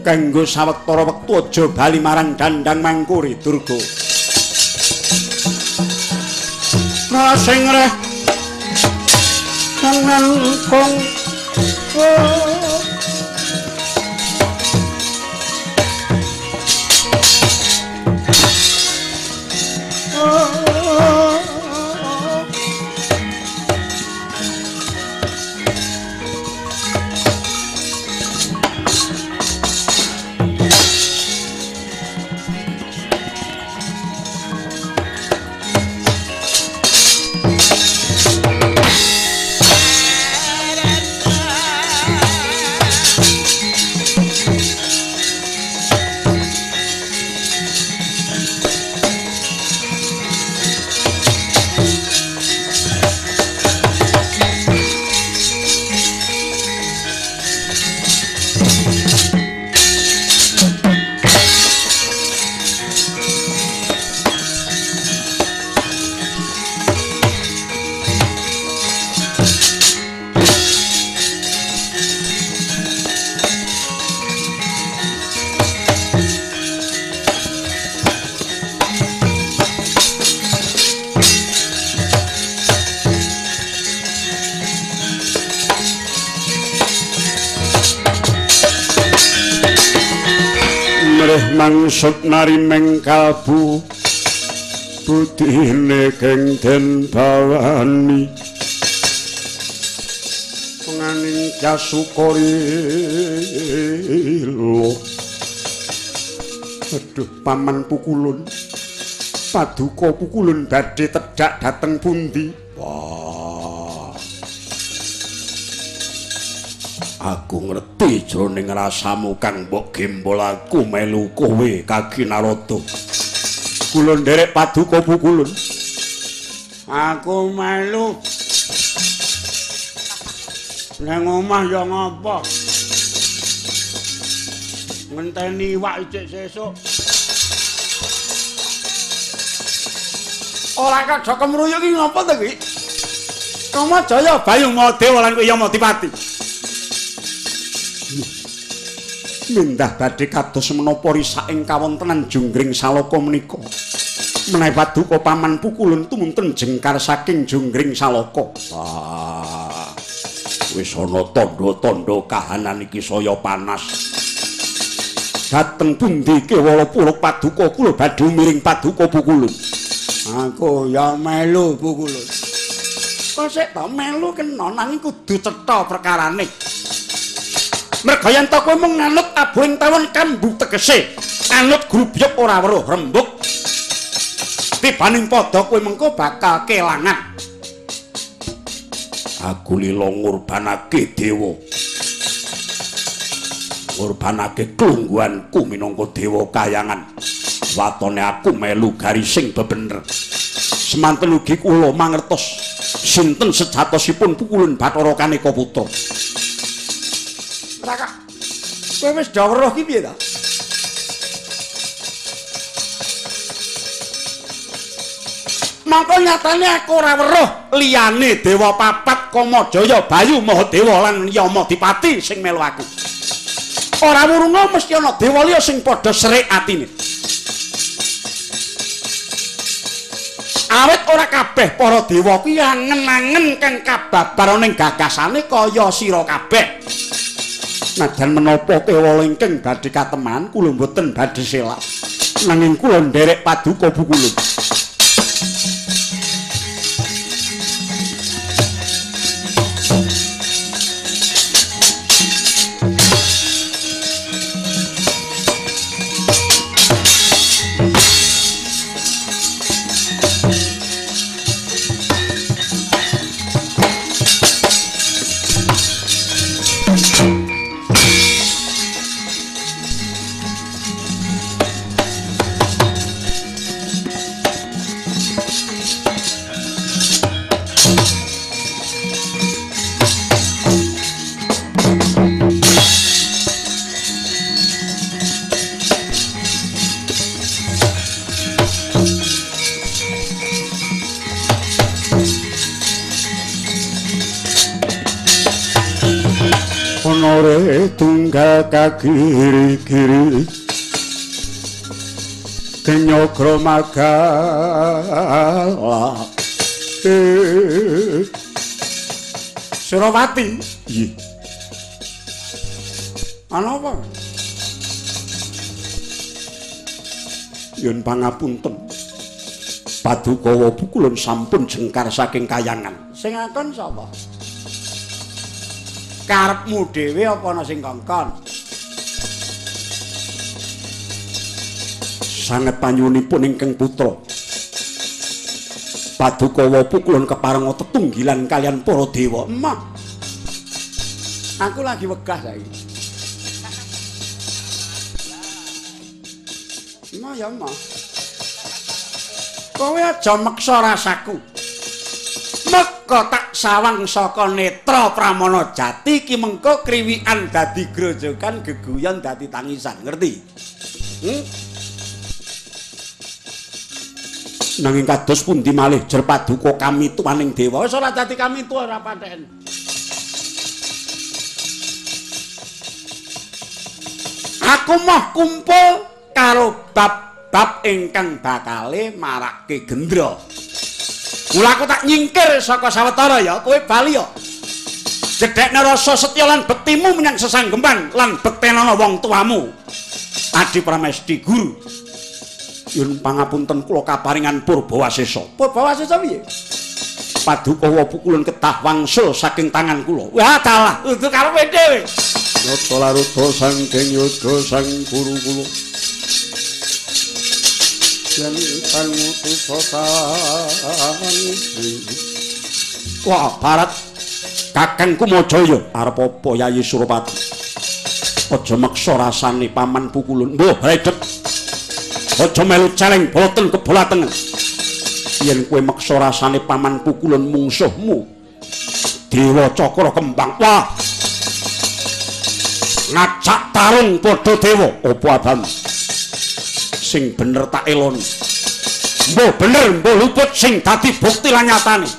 Kanggo sawetara wektu aja bali marang Dandang Mangkuri Durga. Rasing reh kang mangsud narimeng kalbu budine keng den bawani penganing jasukori lo. Aduh paman Pukulun, paduka Pukulun badhe tedhak dhateng pundi? Wah, aku ngerti jroning rasamu kang mbok gembol aku melu kowe Kaki Narada. Kula nderek paduka Pukulun. Aku melu. Nang omah ya ngapa? Ngenteni iwak icik sesuk. Ora kadha kemruyuk iki ngapa to iki? Kamajaya Bayu Mahadewa lan Yamadipati. Mindah badhe kados menapa risaking kawontenan Junggring Salaka menika. Menawi paduka paman Pukulun tumunten jengkar saking Junggring Salaka. Wah. Wis ana tandha-tandha kahanan iki saya panas. Dhateng pundi kewala puluk paduka kula badhe miring paduka Pukulun. Aku ya melu Pukulun. Kok sik ta melu kena nanging kudu cetha perkarane. Merga yen ta kowe mung nganut abuhing tawon kambu tegese anut grubyuk ora weruh rembug. Tibaning padha kowe mengko bakal kelangan. Aku lila ngurbanake dewa. Ngurbanake klungguhanku minangka dewa kayangan. Watone aku melu garising bebener. Semanten ugi kula mangertos sinten sejatosipun Pukulun Bathara Kaneka Putra. Raka, kowe wis do weruh ki piye ta? Mangko nyatane aku ora weruh liyane dewa papat Kamajaya Bayu Mahadewa lan Yamadipati sing melu aku. Ora wurunga mesti ana dewa liya sing padha serik atine. Awit ora kabeh para dewa kuwi angen-angen kang kababar ning gagasane kaya sira kabeh. Najan menapa kewala ingkang badhe kateman kula mboten badhe selak. Nanging kula nderek paduka Pukulun. Sore tunggal kagiri-giri Kenyogra magala. Surawati. Nggih. Ana apa? Nyuwun pangapunten. Paduka Pukulun sampun jengkar saking kayangan. Sing akon sapa? Karepmu dhewe apa ana sing kongkon? Sanget panyuwunipun ingkang putra. Paduka Pukulun keparenga tetunggilan kalian para dewa. Emah. Aku lagi wegah saiki. Emah ya emah. Kowe aja meksa rasaku. Meka tak sawang saka netra Pramana Jati ki mengko kriwikan dadi grojogan, geguyon dadi tangisan, ngerti? Nanging kados pundi malih jer paduka kamituwaning dewa? Wis ora dadi kamitu ora paten. Aku moh kumpul karo bab-bab ingkang bakale marake gendra. Mula aku tak nyingkir saka sawetara ya, kowe bali ya. Jedhekne rasa setya lan bektimu menyang sesanggeman lan bektenana wong tuamu. Adi Pramesti Guru. Nyuwun pangapunten kula kaparingan Purbawasesa. Purbawasesa piye? Paduka Pukulun ketah wangsul saking tangan kula. Wah, dalah, udu karepe dhewe. Nata laruta saking yoga sang guru kula. Yen pangutusa sang. Wah, barat Kakang Kumajaya arep apa Yayi Surapati? Aja meksa rasane Paman Pukulun. Mbuh, redeg. Aja melu celeng boten kebolatengen. Yen kowe meksa rasane Paman Pukulun mungsuhmu Dewa Cakra Kembang. Wah. Ngacak tarung padha dewa. Apa abang? Sing bener tak eloni. Mbuh bener mbuh luput sing dadi bukti lan nyatane.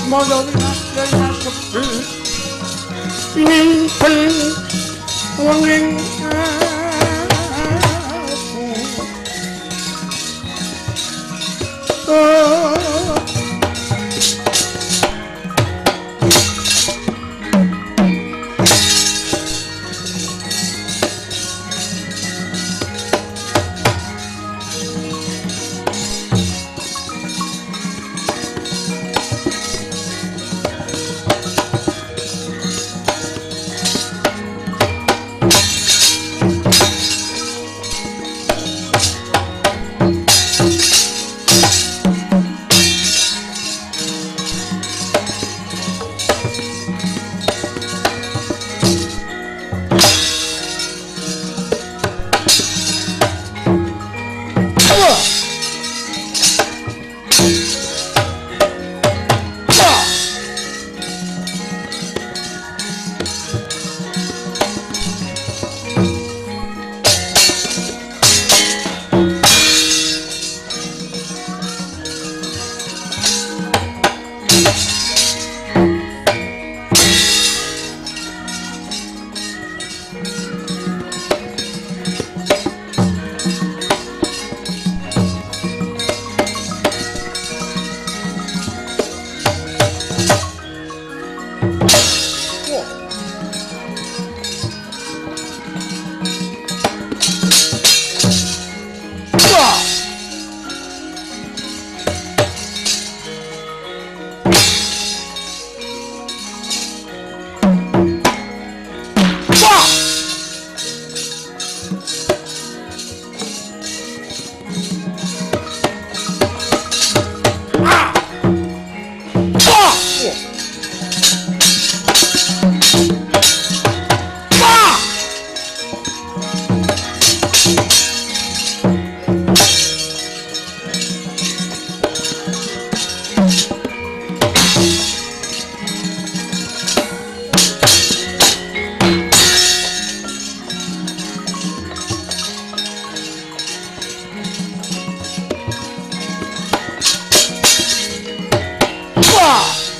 Maya winasya sepi nyimpen wonging aku.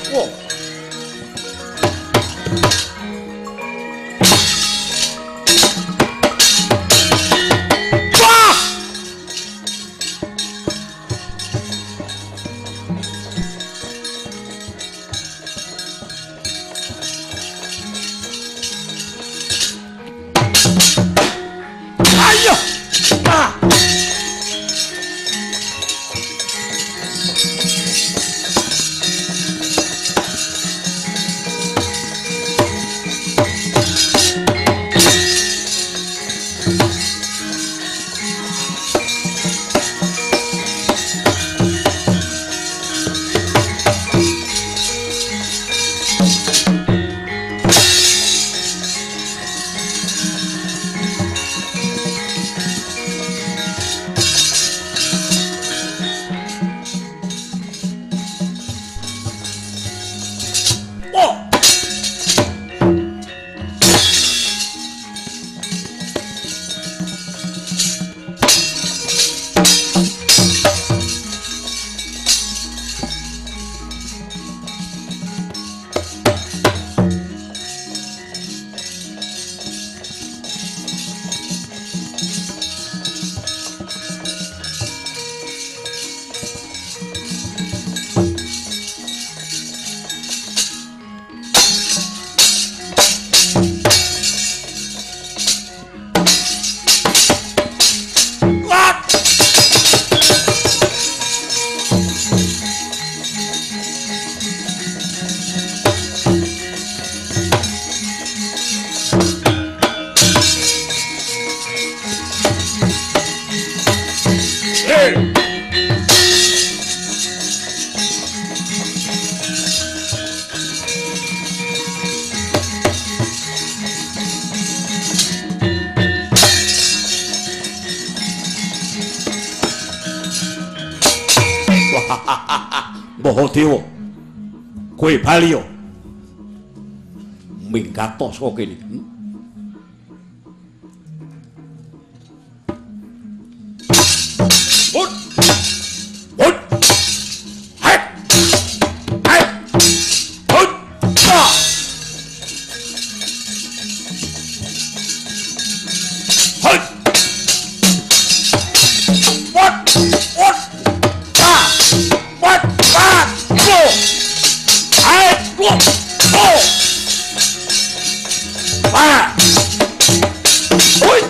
Wah. Wah! Ayo. Ah. Mahadewa, kowe bali yo. Minggat saka kene. Hut. Hut. Hek. Hek. Hut. Ta. Hut. What? What? Ta. What? Ta. Go. Hek. Go. Go. Ah. Oi.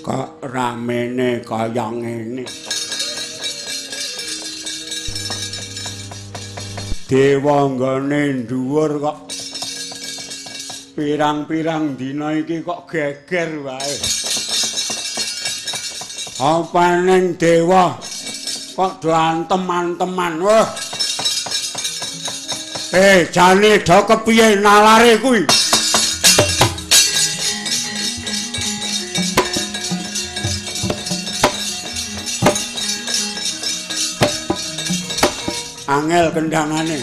Kok ramene kaya ngene. Dewa nggone dhuwur kok pirang-pirang dina iki kok geger wae. Apa ning dewa kok do antem-anteman. Wah. Jane do kepiye nalare kuwi? Angel kendangane.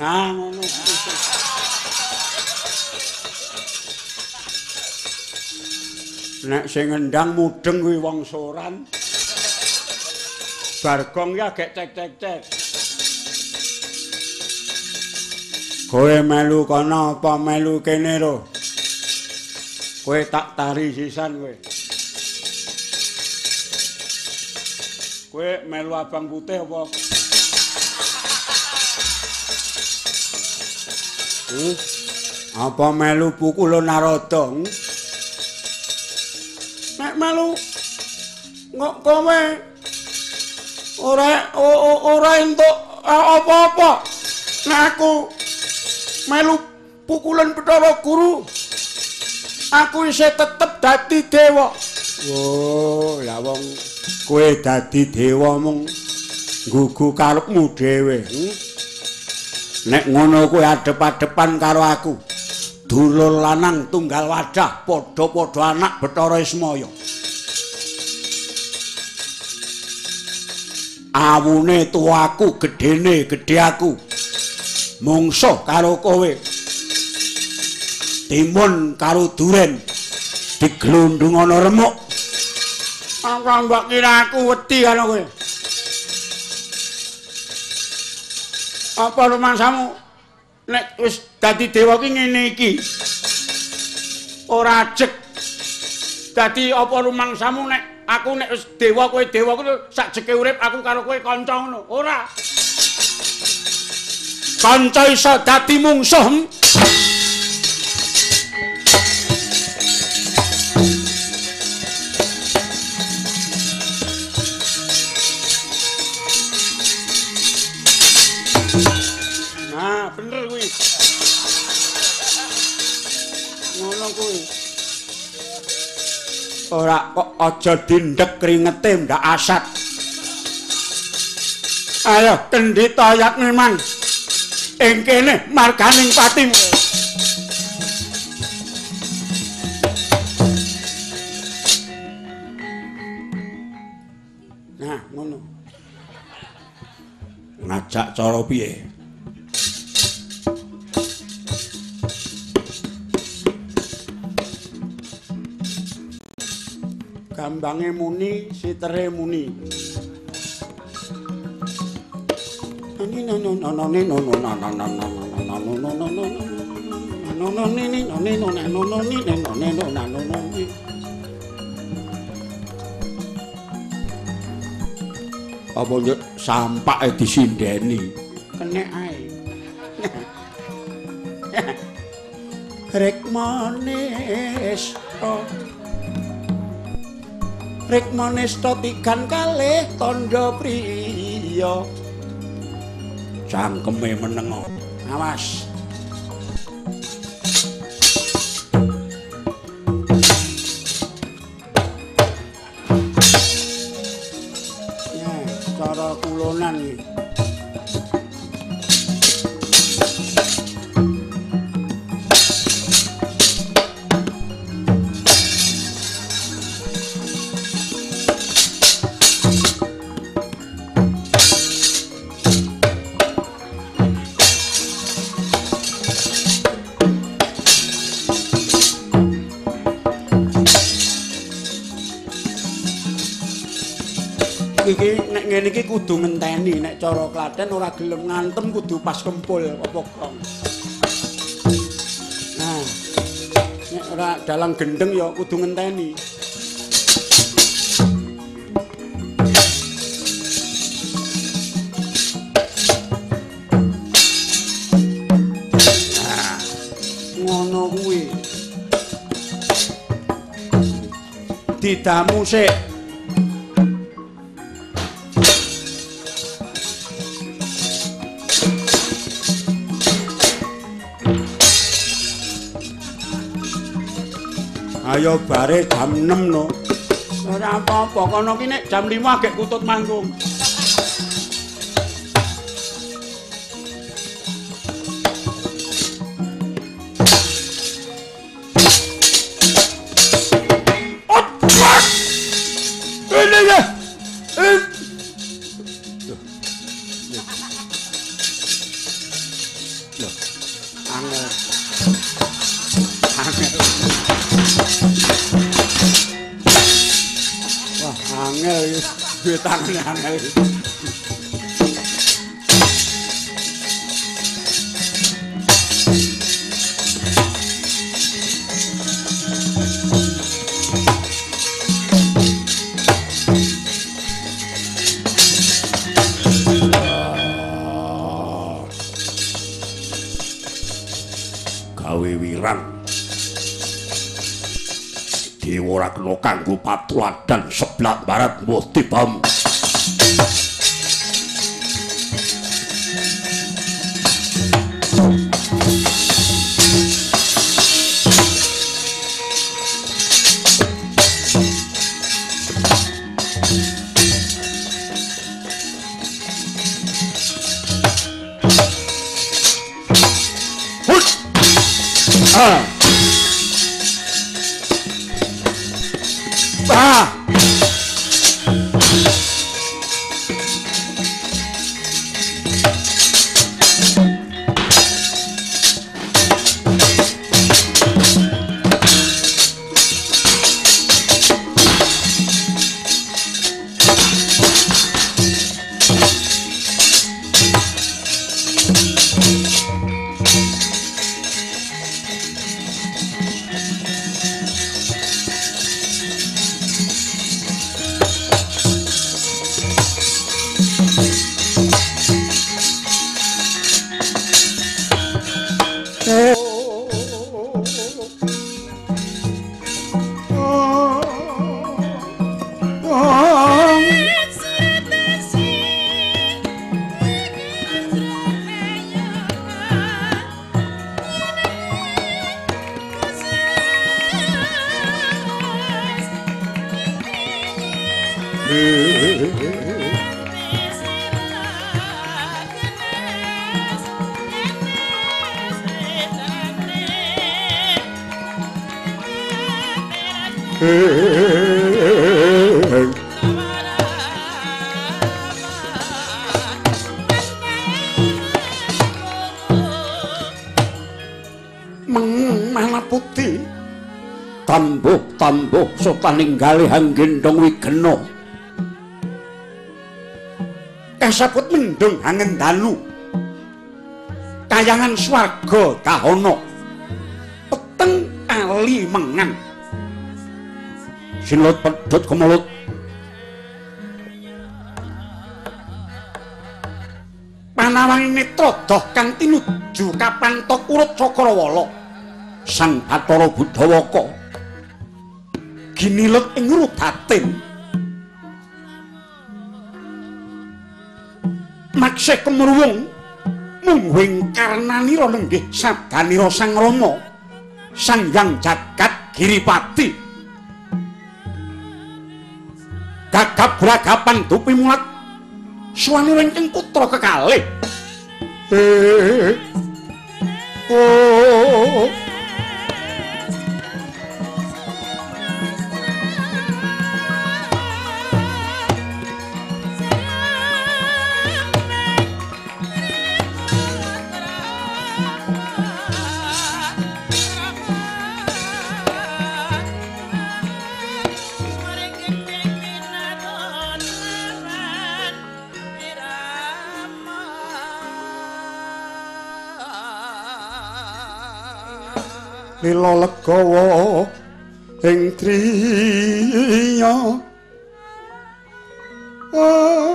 Nah, ngono. Nek sing ngendang mudeng kuwi wong soran. Bargong ya gek cek cek cek. Kowe melu kono apa melu kene ro? Kowe tak tari sisan kowe. Kowe melu abang putih apa? Apa melu pukulun Narada? Nek melu kok kowe ora entuk apa-apa. Nek aku melu pukulan Bathara Guru, aku isih tetep dadi dewa. Oh, lah wong kowe dadi dewa mung nggugu karepmu dhewe. Nek ngono kowe adep-adepan karo aku. Dulur lanang tunggal wadah, padha-padha anak Bathara Ismaya. Awune tuaku, gedene gedhe aku. Mungsuh karo kowe. Timun karo duren diglundung ana remuk. Apa mbok kira aku wedi karo kowe? Apa rumangsamu nek wis dadi dewa ki ngene iki? Ora ajeg. Dadi apa rumangsamu nek aku nek wis dewa kowe dewa kuwi sak jeke urip aku karo kowe kanca ngono? Ora. Kanca iso dadi mungsuh. Nah, bener kuwi. Ngono kuwi. Ora kok aja dindek kringete ndak asat. Ayo kendhi toyat memang. Ing kene marganing pati. Nah, ngono. Ngajak cara piye? Gambange muni, sitere muni. Apa njuk sampake disindeni? Kenek ae. Rikmanesta. Rikmanesta tigan kalih tandha priya. Cangkeme menengo. Awas. Ya, cara kulonan iki. Iki nek ngene iki kudu ngenteni, nek cara Klaten ora gelem ngantem kudu pas kempul apa gong. Nah, nek ora dalang gendeng ya kudu ngenteni. Nah, ngono kuwi. Didamu sik. Ayo bare jam 6 no. Ora apa-apa, kono ki nek jam 5 agek kutut manggung. Angel. Gawe wirang Dewa ora kena kanggo patuladan sebelah barat mbuh tibamu. Mangmana putih tambuh-tambuh sotaning galih anggendong wigena kasebut mendung angendanu kayangan swarga dahana peteng kali mengan sinut pedhot kemelut panawangi netra doh kang tinuju kapantok urut Cakrawala Sang Bathara Budawaka ginilut ing rudatin maksih kemruwung mungguing karnanira lenggih sabdanira Sang Rama Sang Hyang Jagat Giripati gagap gragapan dupi mulat suwanira ingkang putra kekalih. Oh. Lila legawa ing driya ong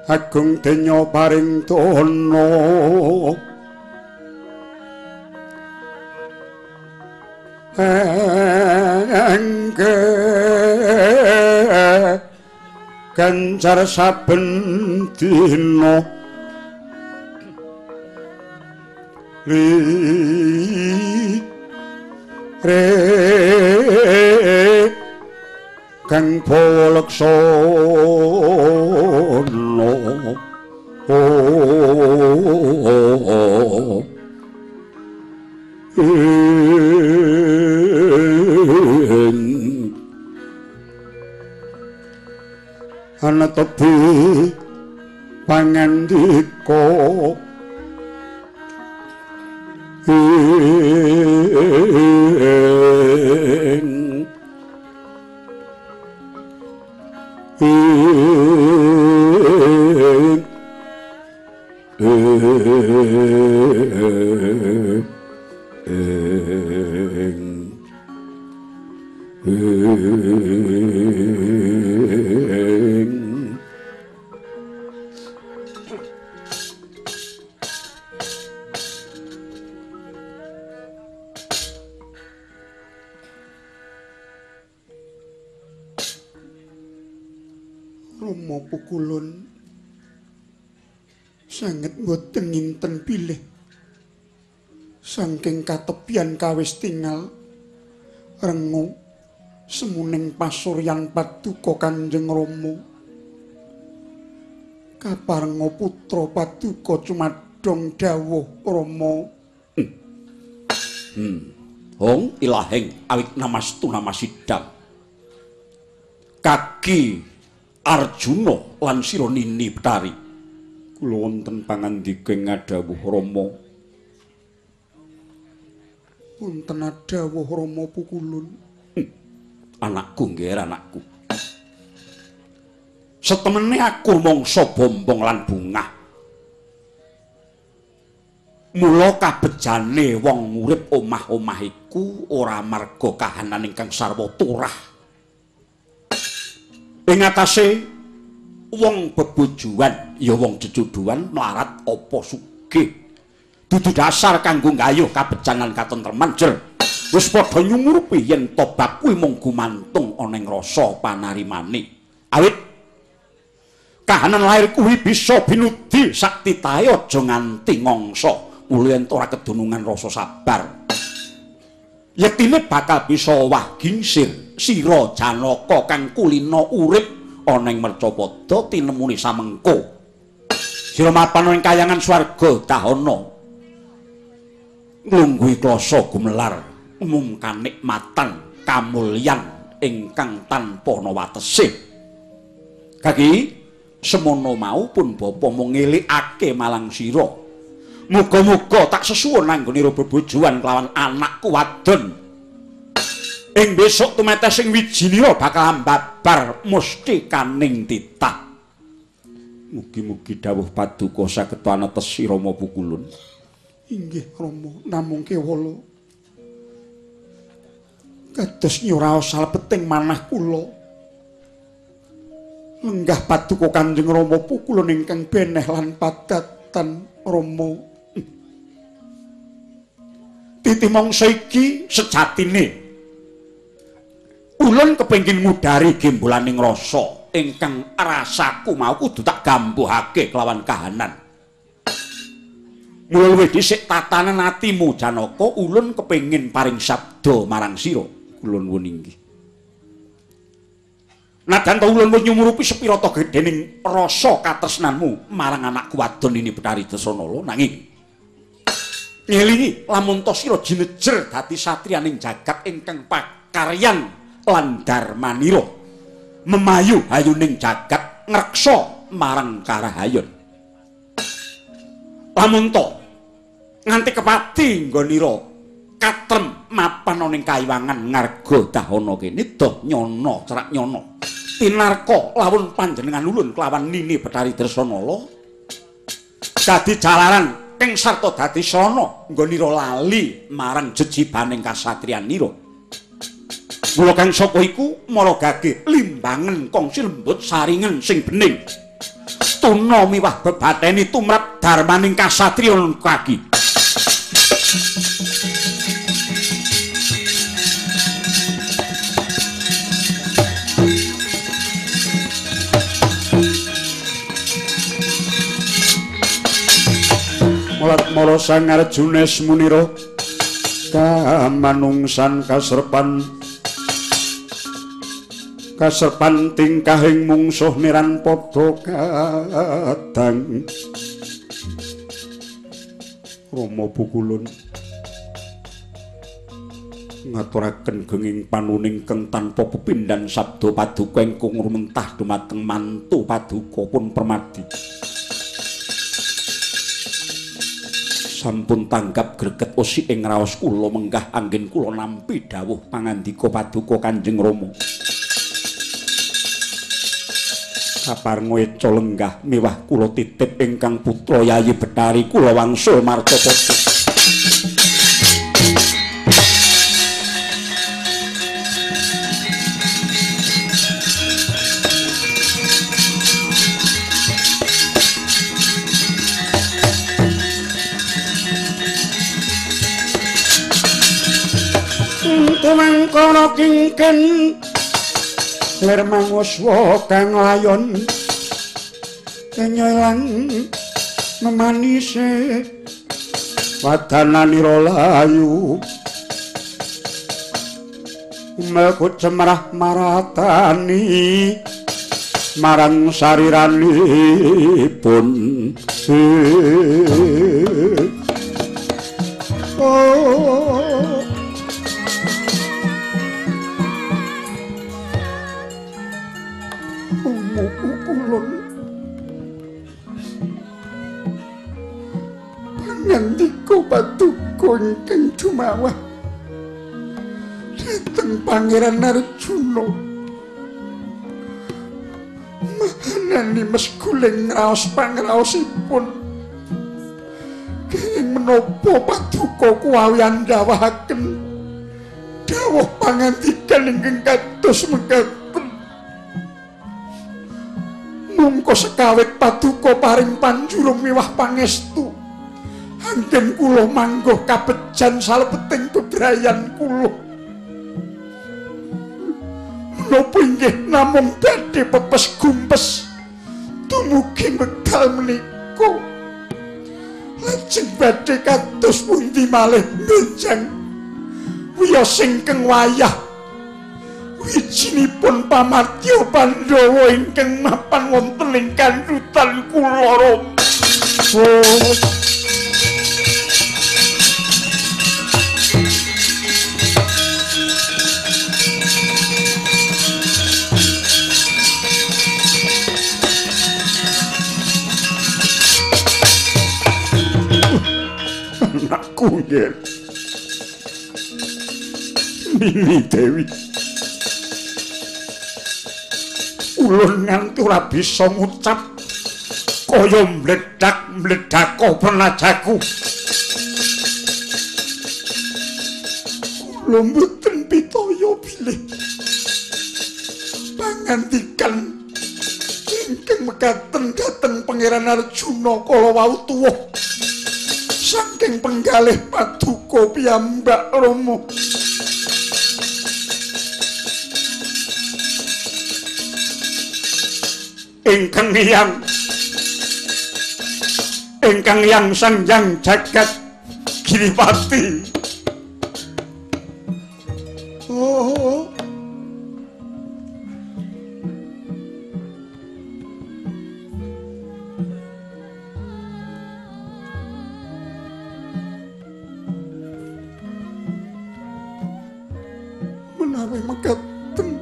agung denya paring dana engke ganjar saben dina. Li re kang bawa leksana ana tebi pangandika Rama Pukulun sanget mboten nginten bilih saking katepian kawis tingal rengu semuning pasuryan paduka Kanjeng Rama kaparenga putra paduka cumadong dawuh Rama. Hong ilaheng awit namastu namasidam kaki Arjuna lan sira Nini Betari. Kula wonten pangandika ing ngadhawuh Rama. Wonten adhawuh Rama Pukulun. Anakku nggih anakku. Setemene aku mangsa bombong lan bungah. Mula kabejane wong urip omah-omah iku ora marga kahanan ingkang sarwa turah. Ing atase wong bebojoan ya wong jejodohan mlarat apa sugih dudu dasar kanggo nggayuh kabejan lan katentreman jer wis padha nyumurupi yen to bab kuwi mung gumantung ana ing rasa panarimane awit kahanan lair kuwi bisa binudi sak titahe aja nganti ngangsa mula yen ora kedunungan rasa sabar yektine bakal bisa owah gingsir sira Janaka kang kulina urip ana ing mercapada tinemune samengko sira mapan ing kayangan swarga dahana nglungguhi klasa gumelar umum kanikmatan kamulyan ingkang tanpa ana watese. Kaki semono mau pun bapa mung ngelikake malang sira. Muga-muga tak sesuwun anggone bebojoan kelawan anakku wadon. Ing besok tumetes sing wijinira bakal ambabar mustikaning titah. Mugi-mugi dawuh paduka saged anetesi Rama Pukulun. Inggih Rama, namung kewala. Kados nyuraos salebeting manah kula. Lenggah paduka Kanjeng Rama Pukulun ingkang beneh lan padatan Rama. Titi mangsa iki sejatine ulun kepengin ngudari gembolaning rasa ingkang rasaku mau kudu tak gambuhake kelawan kahanan. Mula luwih dhisik tatanan atimu Janaka, ulun kepengin paring sabda marang sira. Kula nuwun inggih. Najan to ulun wis nyumurupi sepira ta gedhening rasa katresnanmu marang anakku wadon ini Betari Dresanala, nanging ngelingi lamun to sira jinejer dadi satriyaning jagat ingkang pakaryan lan darmanira memayu hayuning jagat ngreksa marang karahayon. Lamun to nganti kepati nggonira katrem mapan ana ing kayiwangan ngarga dahana kene doh nyono cerak nyono tinarka lawun panjenengan ulun kelawan Nini Betari Dresanala dadi jalaran ing sarta dadi sarana nggonira lali marang jejibaning kasatriyanira. Mula kang sapa iku maragage limbangen kongsi lembut saringen sing bening tuna miwah bebateni tumrap darmaning kasatriyan kaki. Latmara Sang Arjuna Munira kamanungsan kaserpan kaserpan tingkahing mungsuh niran padha kadang. Rama Pukulun ngaturaken genging panuning keng tanpa pepindhan sabda paduka ingkang rumentah dumateng mantu paduka pun permadi. Sampun tanggap greget osik ing raos kula menggah anggen kula nampi dawuh pangandika paduka Kanjeng Rama. Kaparenga eca lenggah miwah kula titip ingkang putra Yayi Bethari kula wangsul marcapada. Mangkono kingken lir manguswa kang layon kenyelang memanise wadananira layu umelku cemrah maratani marang sariranipun. Oh Pukulun pangandika paduka ingkang jumawah dhateng Pangeran Arjuna mahanani mesguling raos pangraosipun kenging menapa paduka kuwawi andhawaken dawuh pangandikan ingkang kados mekaten. Mungko sekawit paduka paring panjurung miwah pangestu anggen kula mangguh kabejan salebeting bebrayan kula. Menapa inggih namung badhe pepes gumpes dumugi wekdal menika lajeng badhe kados pundi malih benjang wiyos ingkang wayah wijinipun pamartya Pandhawa ingkang mapan wonten ing kandhutan kula Rama. Anakku nggih Nini Dewi, ulun nganti ora bisa ngucap kaya mledhak-mledhaka penajaku. Kula mboten pitaya bilih pangandikan ingkang mekaten dhateng Pangeran Arjuna kala wau tuwuh saking penggalih paduka piyambak Rama. Ingkang yang Sang Hyang Jagat Giripati. Oh. Menawi mekaten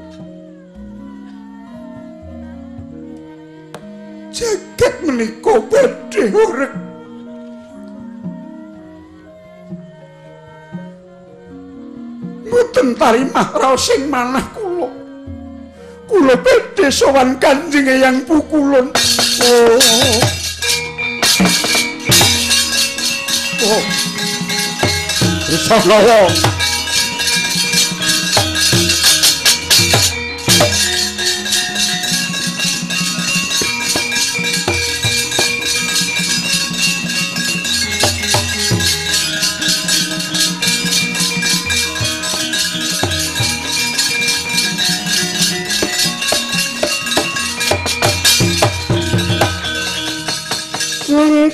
jagat menika badhe horeg. Mboten tarimah raos ing manah kula. Kula badhe sowan Kanjeng Eyang Pukulun. Oh. Oh. Risanawa.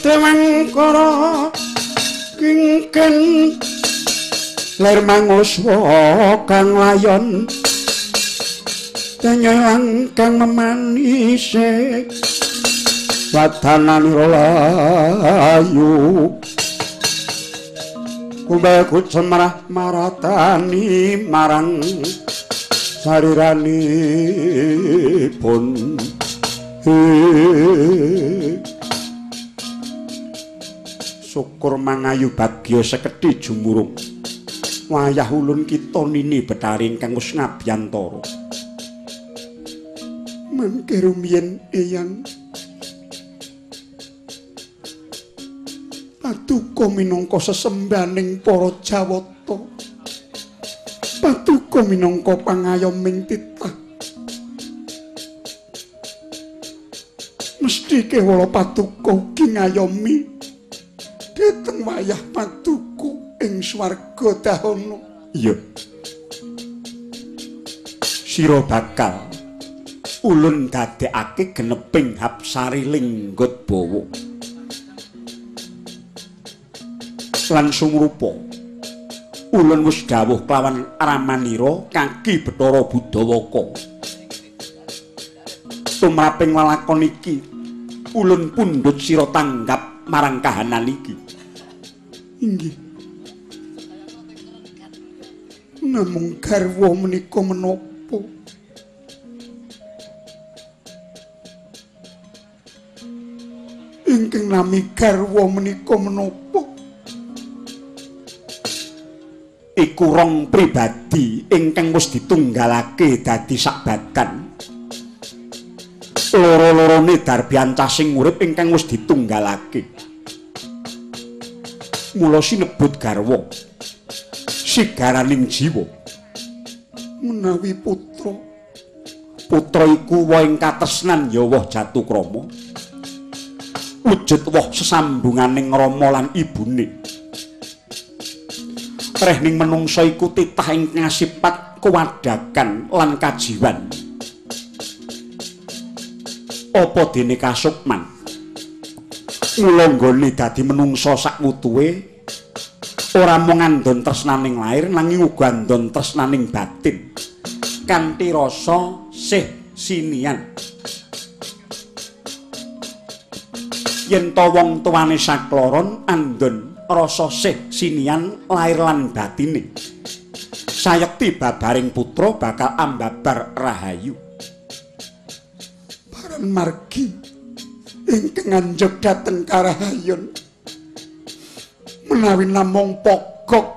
Dewangkara Kingken ler manguswa kang layon tenyang kang memanise wadananira layu kumbel kucemrah maratani marang sariranipun. Syukur mangayu bagya sekedhi jumurung wayah ulun kita nini Bethari ingkang wis ngabiyantara. Mangke rumiyin Eyang, paduka minangka sesembahaning para Jawata, paduka minangka pangayoming titah. Mesti kewala paduka ugi ngayomi dhateng wayah paduka ing swarga dahana. Iya. Sira bakal ulun dadekake geneping hapsari linggut bawa. Lan sumrupa ulun wis dawuh kelawan ramanira kaki Bathara Budawaka. Tumraping lalakon iki ulun pundhut sira tanggap marang kahanan iki. Inggih. Namung garwa menika menapa? Ingkang nami garwa menika menapa? Iku rong pribadi ingkang wis ditunggalake dadi sak badan. Loro-lorone darbiancah sing urip ingkang wis ditunggalake. Mula sinebut garwa sigaraning jiwa. Menawi putra, putra iku woh ing katresnan ya woh jatukrama. Wujud woh sesambunganing rama lan ibune. Rehning menungsa iku titah ing ngasipat kuwadagan lan kajiwan. Apa dene kasukman? Mula nggone dadi menungsa sakwutuhe ora mung ngandon tresnaning lair nanging uga andon tresnaning batin kanthi rasa sih sinian. Yen to wong tuane sakloron andon rasa sih sinian lair lan batine, sayekti babaring putra bakal ambabar rahayu. Paran margi ingkang anjog dhateng karahayon menawi namung pokok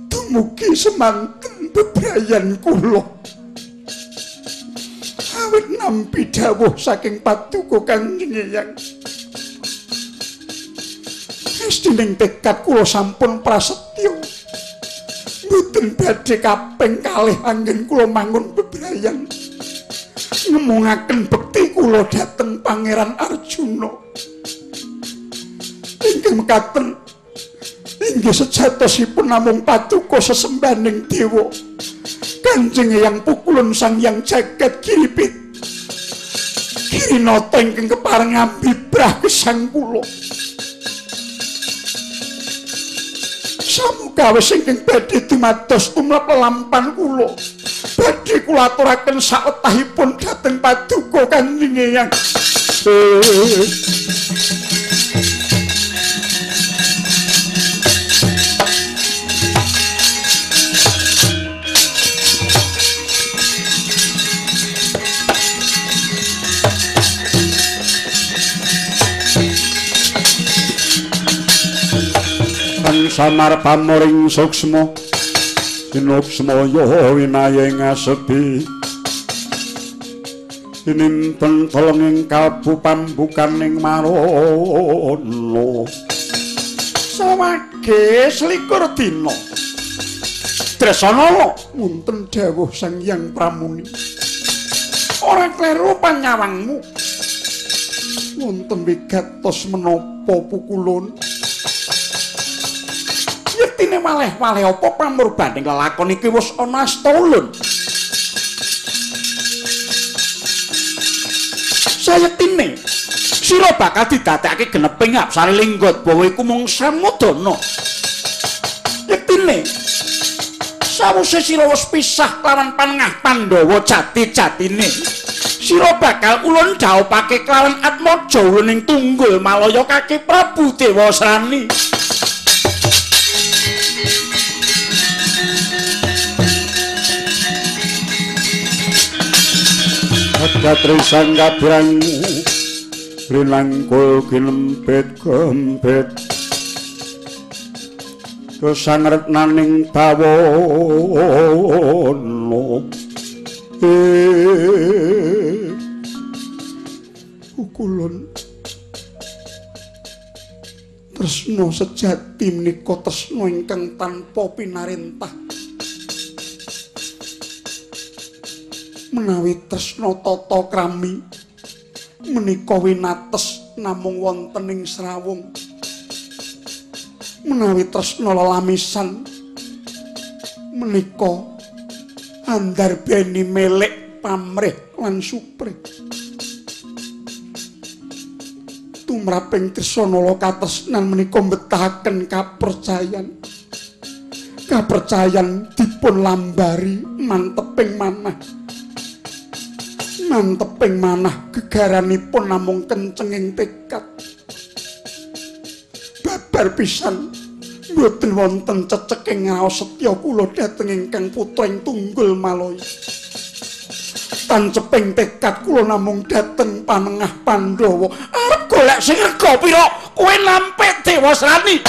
dumugi semanten bebrayan kula awit nampi dawuh saking paduka Kanjeng Eyang. Estining tekad kula sampun prasetyo, mboten badhe kaping kalih anggen kula mangun bebrayan ngemungaken bekti kula dhateng Pangeran Arjuna. Ingkang mekaten inggih sejatosipun namung paduka sesembahaning dewa Kanjeng Eyang pukulun Sang Hyang Jagat Giripit Girinata ingkang kepareng ambibrah gesang kula. Samukawis ingkang badhe dumados tumrap lelampan kula badhe kula aturaken sawetahipun dhateng paduka Kanjeng Eyang. Samar pamuring suksma sinuksmaya winayeng asepi sinimpen telenging kalbu pambukaning marana sawage selikur dina. Dresanala, wonten dawuh Sang Hyang Pramuni, ora kleru panyawangmu. Wonten wigatos menapa pukulun? Yektine waleh-waleh apa pamurbaning lelakon iki wis ana asta ulun. Sayektine Sira bakal didadekake geneping apsari Linggodbawa iku mung samudana. Yektine sawise sira wis pisah lawan panengah Pandhawa jati-jatine, sira bakal ulun dhaupake kelawan Atmaja uluning Tunggul Malaya kaki Prabu Dewasrani. Katrisan kabrang linangkul ginempit gempit kesangretnaning bawono Pukulun tresna sejati menika tresna ingkang tanpa pinarentah. Menawi tresna tata krami menika winates namung wonten ing srawung. Menawi tresna lelamisan menika andarbeni melek pamrih lan suprih. Tumraping Trisnala katresnan menika mbetahaken kapercayan. Kapercayan dipun lambari manteping manah. Manteping manah gegaranipun namung kencenging tekad. Babar pisan mboten wonten ceceking raos setya kula dhateng ingkang putra ing Tunggul Malaya. Tanceping tekad kula namung dhateng panengah Pandhawa. Arep golek sing rega pira kowe nampik Dewasrani.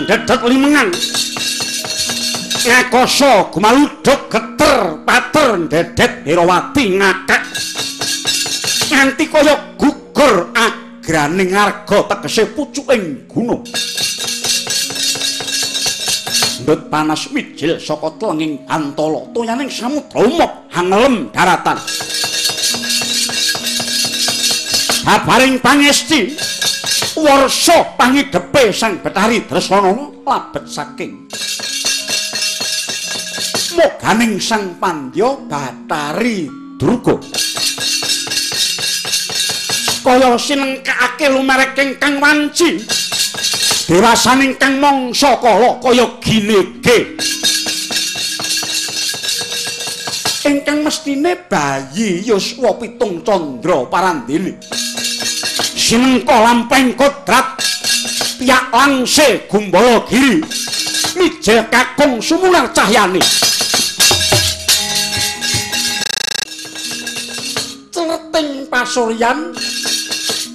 Dedet limengan ngakasa gumaluduk geter pater dedet Herawati ngakak nganti kaya gugur agraning arga tegese pucuking gunung. Ndut panas mijil saka tlenging antala toyaning samudra umop hangelem daratan. Babaring pangesti warsa pangidepe Sang Bathari Dresanala labet saking moganing Sang Pandya Bathari Durga. Kaya sinengkakake lumereking kang wanci dewasaning kang mangsa kala kaya ginege ingkang mestine bayi yuswa 7 candra parandene. Sinengka lampeng kodrat piyak langse gumbala giri mijil kakung sumunar cahyane. Cleting pasuryan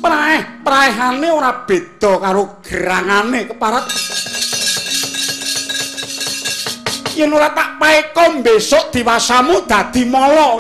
praeh-praehane ora beda karo gerangane keparat. Yen ora tak paeka besok diwasamu dadi mala.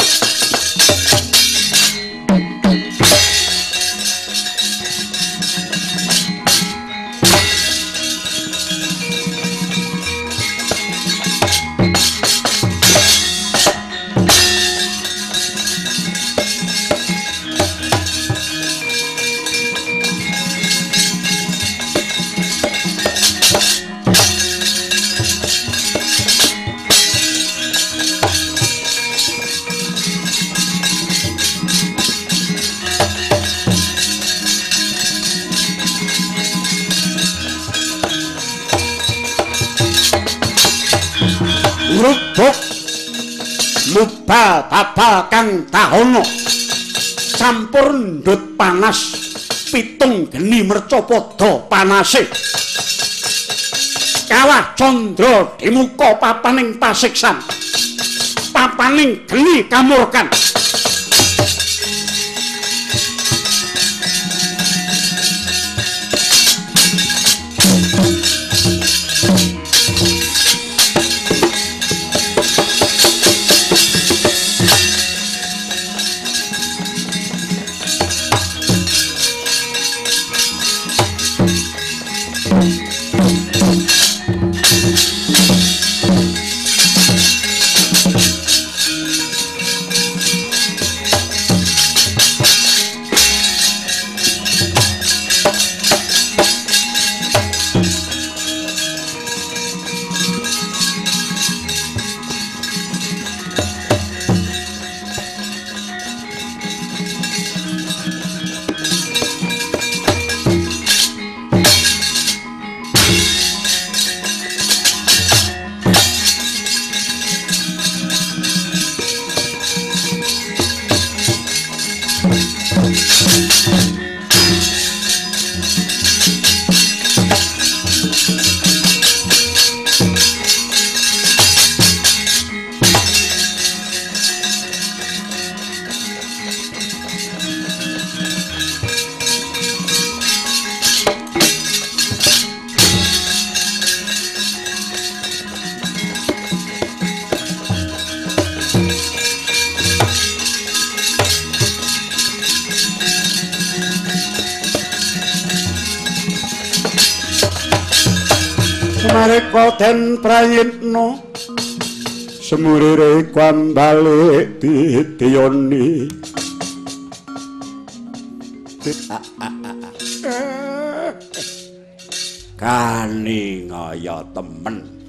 Rubuk mubal babal kang tahono campur ndut panas pitung geni mercapada panase. Kawah candra dimuka papaning pasiksan, papaning geni kamurkan. Mereka den prayitna semurire kambale ditiyoni. Kani ngaya temen.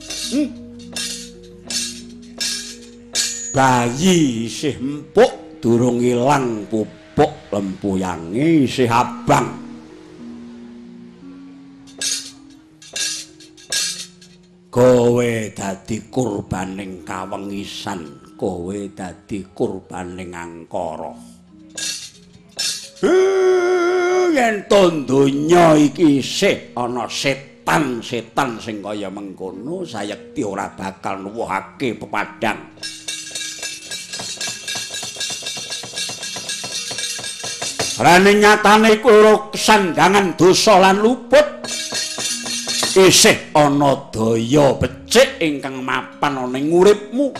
Bayi isih empuk durung ilang pupuk lempuyange isih abang. Kowe dadi kurbaning kawengisan, kowe dadi kurbaning angkara. Yen to donya iki isih ana setan-setan sing kaya mengkono, sayekti ora bakal nuwuhake pepadang. Rane nyatane iku ora kesandangan dosa lan luput. Isih ana daya becik ingkang mapan ana ing uripmu.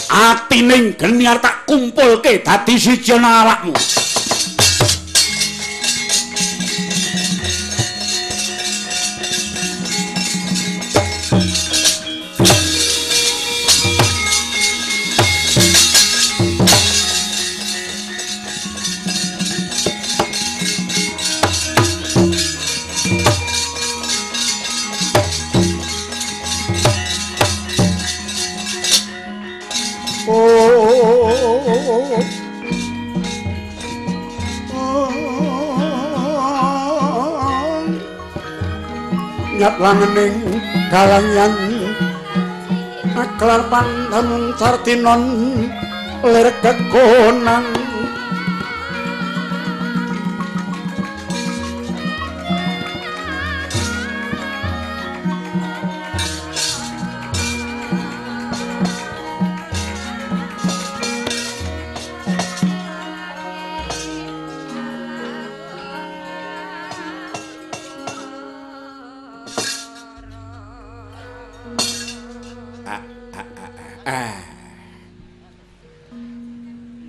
Atining geni arep tak kumpulke dadi siji ana awakmu. Nyat langening kalangyan aklar pandan sartinon lir kekonang.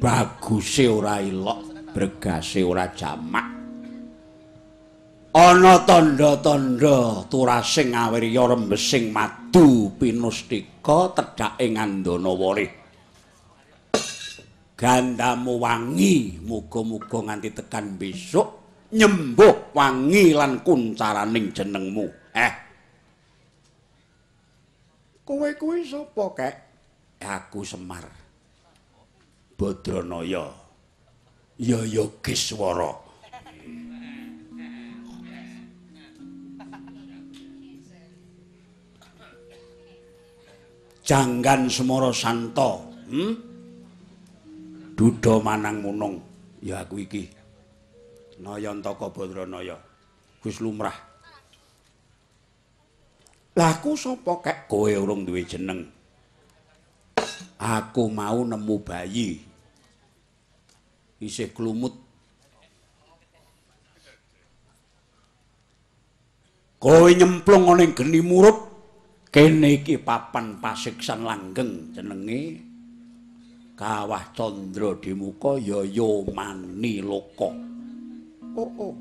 Baguse ora ilok, bregase ora jamak. Ana tandha-tandha turasing awirya rembesing madu pinustika tedhake ngandana warih. Gandamu wangi, muga-muga nganti tekan besok nyembuh wangi lan kuncaraning jenengmu. Kowe kuwi sapa, Kek? Aku Semar Badranaya ya Yogiswara. Janggan Semara Santa, Duda manang munung ya aku iki. Nayantaka Badranaya wis lumrah. Lah aku sapa, Kek? Kowe urung duwe jeneng. Aku mau nemu bayi isih klumut. Kowe nyemplung ana ing geni murup. Kene iki papan pasiksan langgeng jenenge Kawah Candra Dimuka ya Yamaniloka. Oh oh.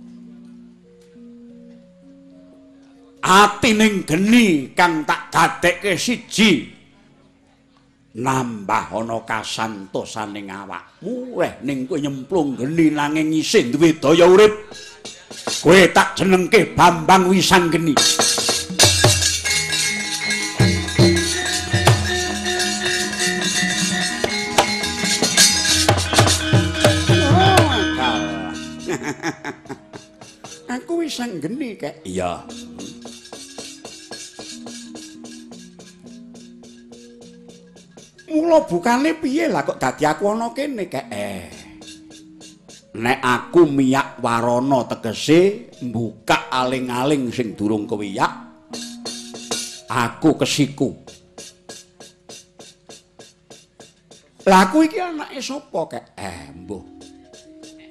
Atining geni kang tak dadekke siji nambah ana kasantosaning awakmu. Ning kowe nyemplung geni nanging isih duwe daya urip. Kowe tak jenengke Bambang Wisanggeni. Aku Wisanggeni, Kek. Iya. Mula bukane piye lah kok dadi aku ana kene, Kek? Nek aku miyak warana tegese mbukak aling-aling sing durung kewiyak, aku kesiku. Lah aku iki anake sapa, Kek? Mbuh.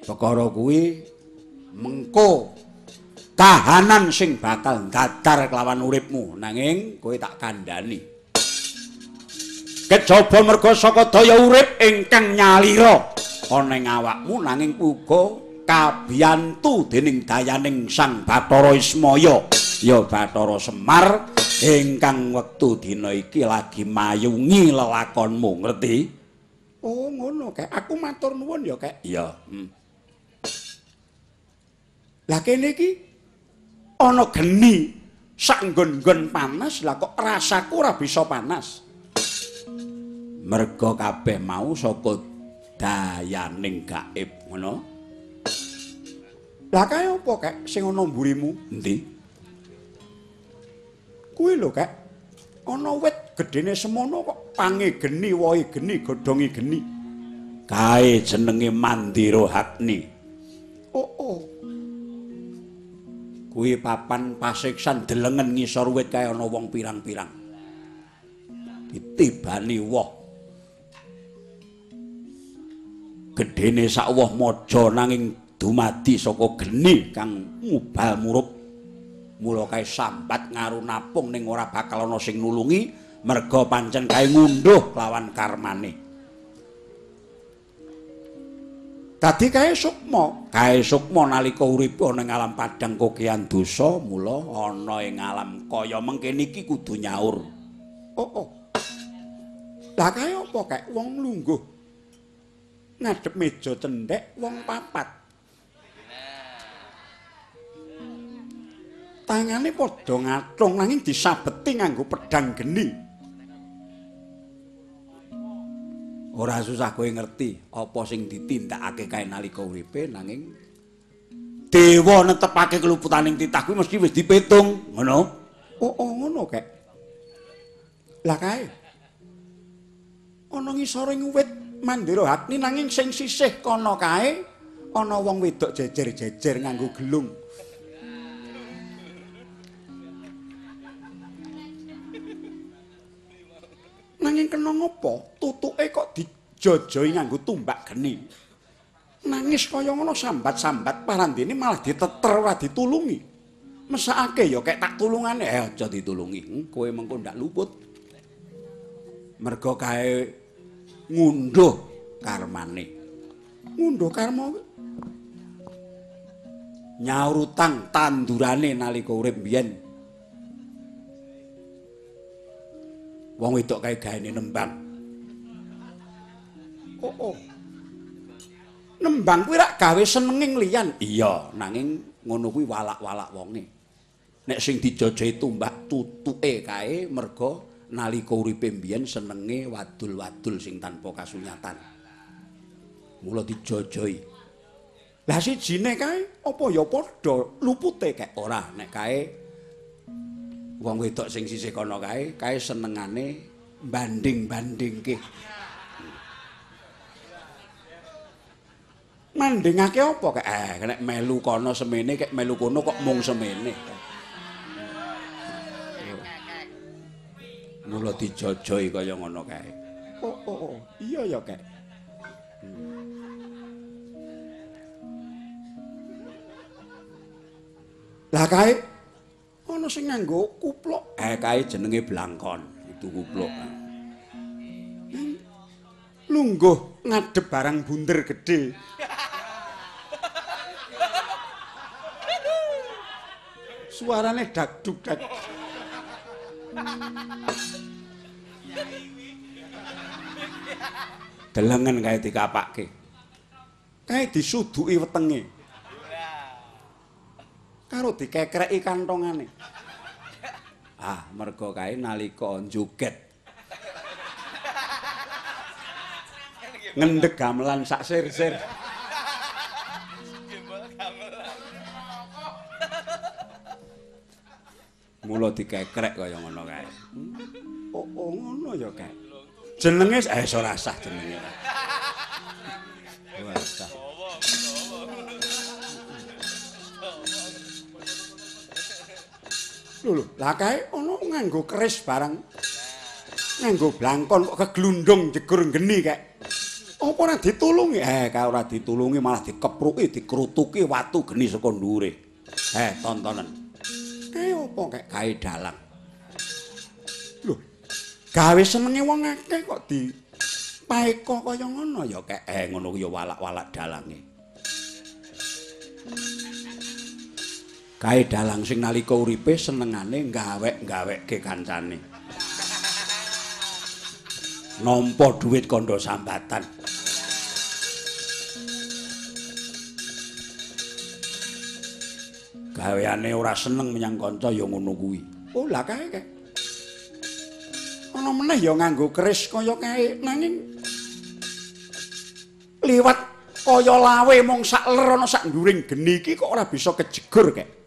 Perkara kuwi mengko kahanan sing bakal dadar kelawan uripmu, nanging kowe tak kandhani. Kejaba merga saka daya urip ingkang nyalira ana ing awakmu, nanging uga Kabiyantu dening dayaning Sang Bathara Ismaya, ya Bathara Semar ingkang wektu dina iki lagi mayungi lelakonmu, ngerti? Oh, ngono kek. Aku matur nuwun ya, Kek. Iya. Lah kene iki ana geni sak nggon-nggon panas, lah kok rasaku ora bisa panas. Merga kabeh mau saka dayaning gaib, ngono. Lah kae apa, Kek, sing ana mburimu? Endi? Kuwi lho, Kek. Ana wit gedene semono kok pange geni, wohe geni, godhonge geni. Kae jenenge Mandira Agni. Oh, oh. Kuwi papan pasiksan delengen ngisor wit kae ana wong pirang-pirang. Ditibani woh. Gedene sak woh maja nanging dumadi saka geni kang mubal murup. Mula kae sambat ngarunapung ning ora bakal ana sing nulungi, merga pancen kae ngunduh lawan karmane. Dadi kae sukma nalika uripe ana ing alam padhang kokean dosa, mula ana ing alam kaya mengkene iki kudu nyaur. Oh, oh. Lah kae apa, Kek? Wong lungguh ngadhep meja cendhek wong papat. Tangane padha ngathung nanging disabeti nganggo pedhang geni. Ora susah kowe ngerti apa sing ditindakake kae nalika uripe, nanging dewa netepake keluputaning titah kuwi mesti wis dipitung, ngono. Oh, oh, ngono, Kek. Lah kae ana ngisore wit Mandira Agni nanging sing sisih kono kae ana wong wedok jejer-jejer nganggo gelung. Nanging kena ngopo tutuke kok dijojoi nganggo tumbak geni. Nangis kaya ngono sambat-sambat parandene malah diteter ora ditulungi. Mesakake ya kek tak tulungane, aja ditulungi. Kowe mengko ndak luput. Merga kae ngunduh karmane. Ngunduh karma nyaur utang tandurane nalika urip biyen. Wong wedok kae gaene nembang. Oh, oh. Nembang kuwi rak gawe senenging liyan. Iya, nanging ngono kuwi walak-walak wonge. Nek sing dijojohi tumbak tutuke kae merga nalika uripe mbiyen senenge wadul-wadul sing tanpa kasunyatan. Mula dijojohi. Lah sijine kae apa ya padha lupute kek ora nek kae wong wedok sing sisih kono kae, kae senengane banding-bandingke. Mandingake apa kek? Nek melu kono semene, kek melu kono kok mung semene. Mula dijojoi kaya ngono kae. Oh, oh, oh, iya ya kek. Lah kae ana sing nganggo kupluk. Kae jenenge blangkon, itu kupluk. Lungguh ngadhep barang bunder gedhe. Suarane dakduk dak. Delengen kae dikapake. Kae disuduki wetenge. Karo dikekreki kantongane. Ah, merga kae nalika njoget. Ngendheg gamelan sak sir-sir. Mula dikekrek kaya ngono kae. Oh, oh ngono ya kae. Jenenge ora sah jenenge. Ora sah. Lho lho, lah kae ana nganggo keris barang. Nganggo blangkon kok keglundung jegur geni kek. Apa ora ditulungi? Kae ora ditulungi malah dikepruki, dikrutuki watu geni saka dhuwure. Tontonen. Kae apa kek? Kae dalang. Lho, gawe senenge wong akeh kok dipaeka kaya ngono ya kek. Ngono kuwi ya walak-walak dalange. Kae dalang sing nalika uripe senengane gawek-gawekke kancane. Nampa dhuwit kandha sambatan. Gaweane ora seneng menyang kanca ya ngono kuwi. Oh lah kae kae. Ana meneh ya nganggo keris kaya kae nanging liwat kaya lawe mung sak ler ana sak nduring geni iki kok ora bisa kejegur kek.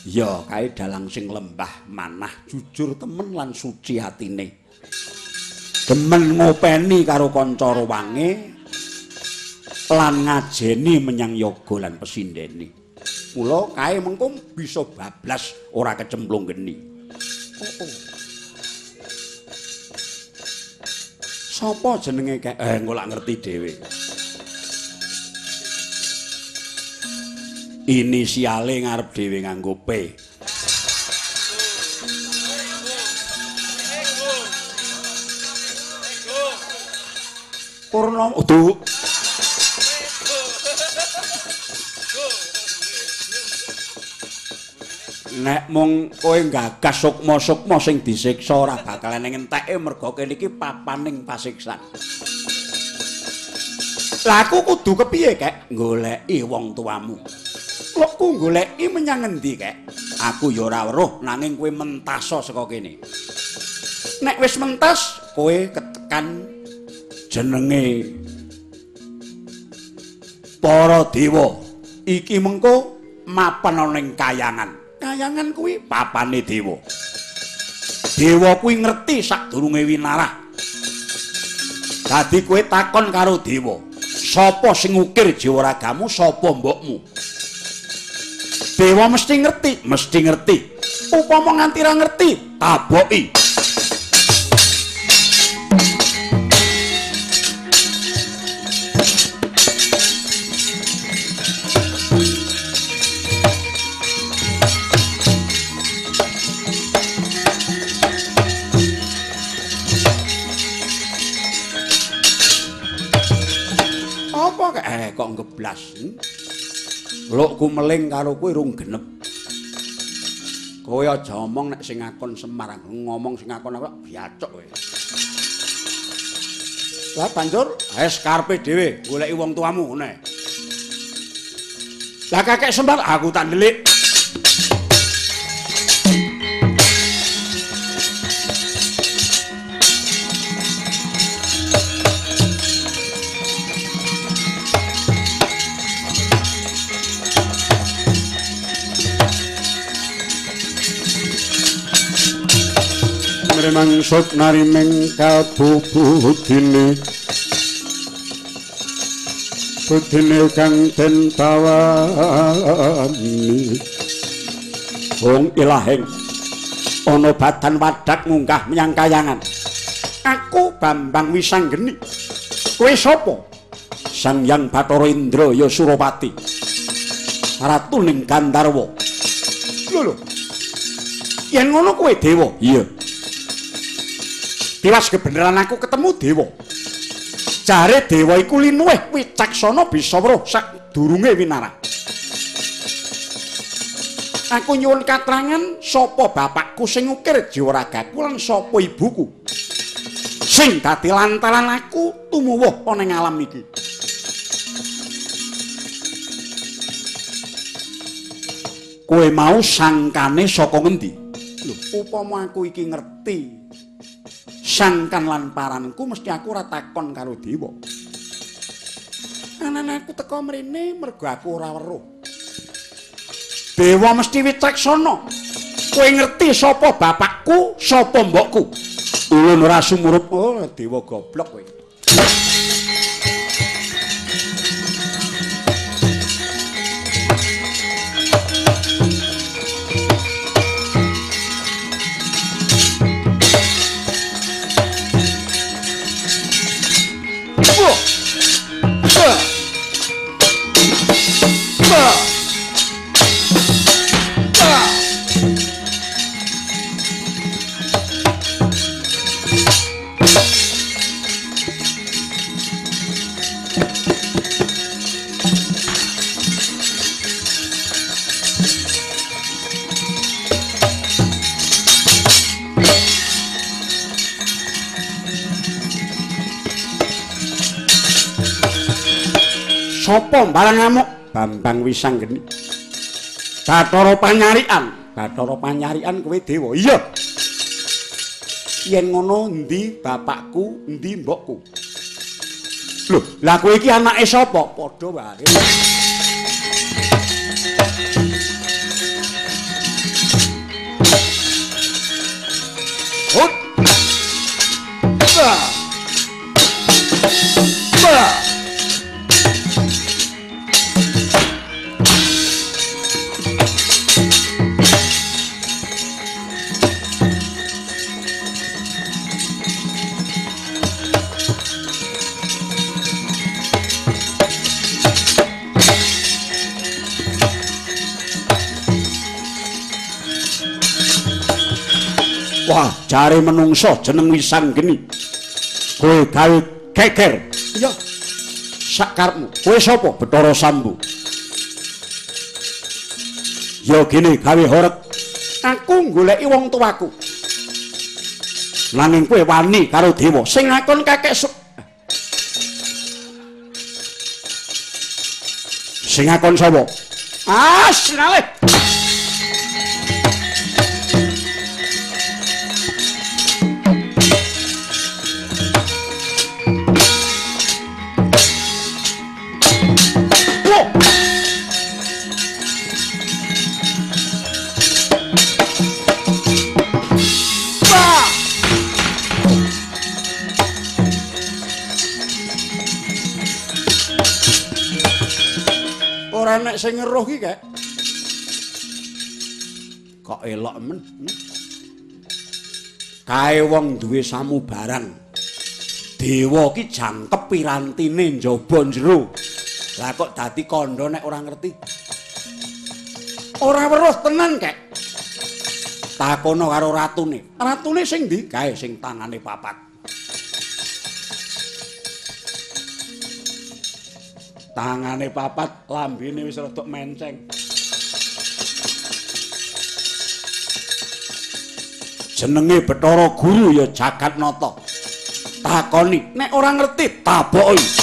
Ya kae dalang sing lembah manah jujur temen lan suci atine. Demen ngopeni karo kanca ruwange lan ngajeni menyang yoga lan pesindene. Mula kae mengko bisa bablas ora kecemplung geni. Oh, oh. Sapa jenenge kek? Engko lak ngerti dhewe. Inisiale ngarep dhewe nganggo P. Purnomo. Duh. Nek mung kowe nggagas sukma-sukma sing disiksa ora bakal eneng enteke merga kene iki papaning pasiksan. Lah aku kudu kepiye, Kek? Goleki wong tuamu. Lokku goleki menyang endi, Kek? Aku ya ora weruh nanging kowe mentaso saka kene. Nek wis mentas, kowe ketekan jenenge para dewa. Iki mengko mapan ana ning kayangan. Kayangan kuwi papane dewa. Dewa kuwi ngerti sadurunge winarah. Dadi kowe takon karo dewa, sapa sing ngukir jiwa ragamu, sapa mbokmu? Dewa mesti ngerti, mesti ngerti. Upama nganti ra ngerti, taboki. Kok ngeblas? Lokku meling karo kowe rung genep. Kowe aja omong nek sing ngakon Semar, ngomong sing ngakon aku biacok kowe. Lah banjur wis karepe dhewe goleki wong tuamu ngene. Lah kakek Semar aku tak ndelik. Mangsut nariming kabubudine budine kang den tawani wong ilahing ana badan wadak munggah menyang kayangan. Aku Bambang Wisanggeni. Kowe sapa? Sang Hyang Bathara Indra ya Surapati, ratu ning Gandharwa. Lho lho, yen ngono kowe dewa? Iya. Tiwas kebenaran aku ketemu dewa. Jare dewa iku linuwih wicaksana bisa weruh sadurunge winarah. Aku nyuwun katrangan sapa bapakku sing ngukir jiwa ragaku lan sapa ibuku sing dadi lantaran aku tumuwuh ana ing alam iki. Kowe mau sangkane saka ngendi? Lho, upama aku iki ngerti sangkan lan paranku mesti aku ora takon karo dewa. Anane aku teka mrene mergo aku ora weruh. Dewa mesti wicaksana. Kowe ngerti sapa bapakku, sapa mbokku? Ulun ora sumurup. Oh, dewa goblok kowe. Sapa mbarang ngamuk? Bambang Wisanggeni. Bathara Panyarikan. Bathara Panyarikan kowe dewa. Iya. Yen ngono endi bapakku, endi mbokku? Lho, lah kowe iki anake sapa? Padha wae. Hut. Ba. Ba. Wah, jare menungso jeneng Wisanggeni. Kowe gawe geger. Iya. Sakarepmu. Kowe sapa? Bathara Sambu. Ya gene gawe horeg. Aku goleki wong tuaku. Nanging kowe wani karo dewa sing ngakon kakek Sing ngakon sapa? Ah, sinale. Ora nek sing ngeruh iki kek. Kok elok men. Kae wong duwe samubarang. Dewa ki jangkep pirantine njaba jero. Lah kok dadi kandha nek ora ngerti. Ora weruh tenan kek. Takono karo ratune. Ratune sing ndi? Kae sing tangane papat. Tangane papat, lambene wis rada menceng. Jenenge Bathara Guru ya Jagatnata. Takoni, nek ora ngerti taboki.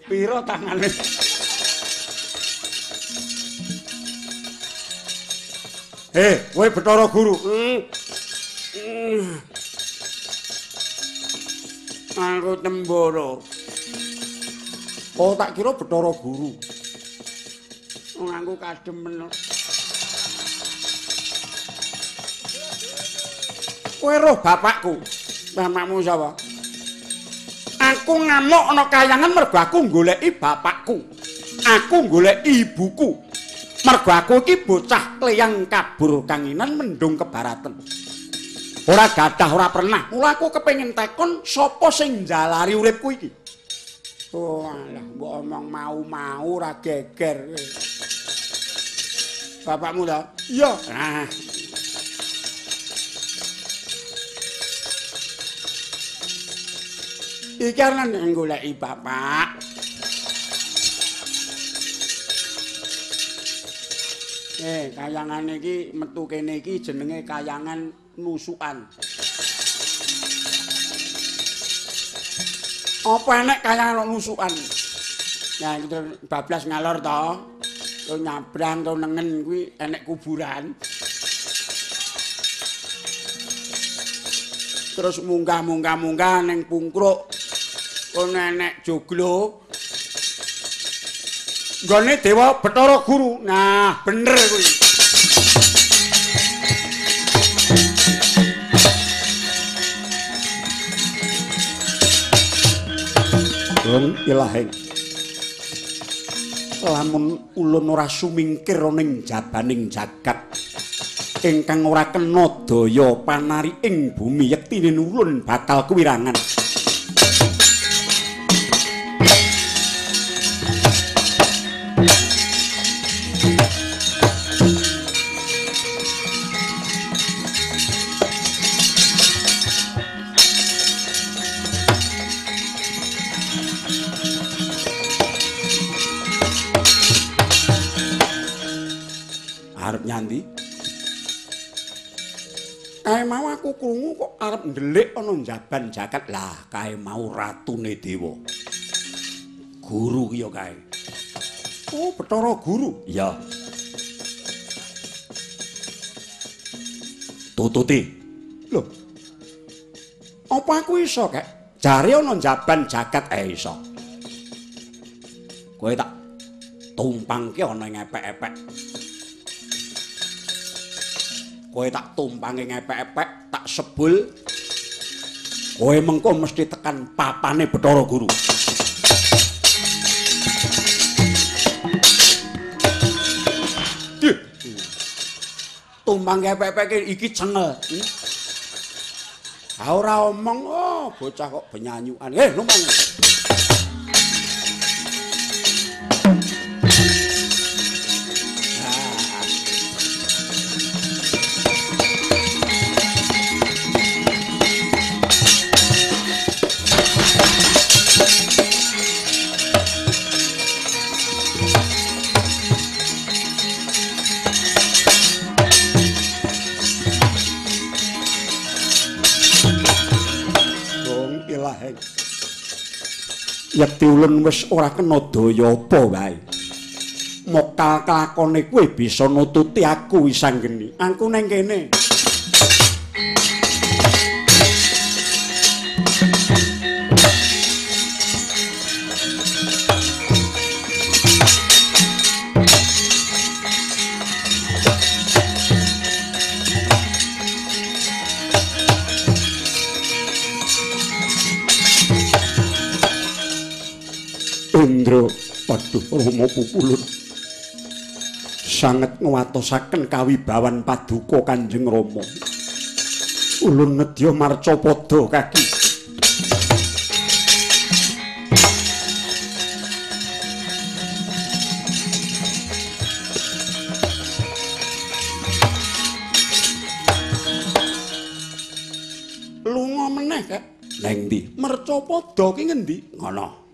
Piro tangane? Kowe Bathara Guru. Aku temboro. Oh, tak kira Bathara Guru. Aku kademen. Kowe roh bapakku. Bapakmu sapa? Aku ngamuk ana kayangan mergo aku goleki bapakku. Aku goleki ibuku. Mergo aku iki bocah kleyang kabur kanginan mendung kebaratan. Ora gadah, ora pernah. Mula aku kepengin tekon sapa sing njalari uripku iki. Oh, alah mbok omong mau-mau ora geger. Bapakmu ta? Iya. Nah. Iki arep goleki bapak. Kayangan iki metu kene iki jenenge kayangan nusukan. Apa enek kayangan nusukan? Nah, iki bablas ngalor to. Terus nyabrang to nengen kuwi enek kuburan. Terus munggah-munggah-munggah ning pungkruk. Kono enek joglo. Nggone Dewa Bathara Guru. Nah, bener kuwi. Wong ilahing. Lamun ulun ora sumingkir ning jabaning jagat ingkang ora kena daya panari ing bumi yektine ulun bakal kuwirangan. Arep nyandi? Kae mau aku krungu kok arep ndelik ana njaban jagat. Lah, kae mau ratune dewa. Guru ki ya kae. Oh, Bathara Guru. Iya. Tututi. Lho. Apa aku iso, Kek? Jare ana njaban jagat iso. Kowe tak tumpangke ana ing epek-epek. Kowe tak tumpange ngepek-epek, tak sebul. Kowe mengko mesti tekan papane Bathara Guru. Tumpang ngepek-epek iki cengel. Ha ora omong, oh bocah kok benyanyukan. Numpang. Yekti ulun wis ora kena daya apa wae. Mokal kelakone kowe bisa nututi aku wisanggeni. Aku neng kene. Indra, waduh Rama Pukulun sanget ngwatosaken kawibawan paduka Kanjeng Rama. Ulun nedya marcapada kaki. Lunga meneh, Kek. Neng ndi? Marcapada ki ngendi? Ngono.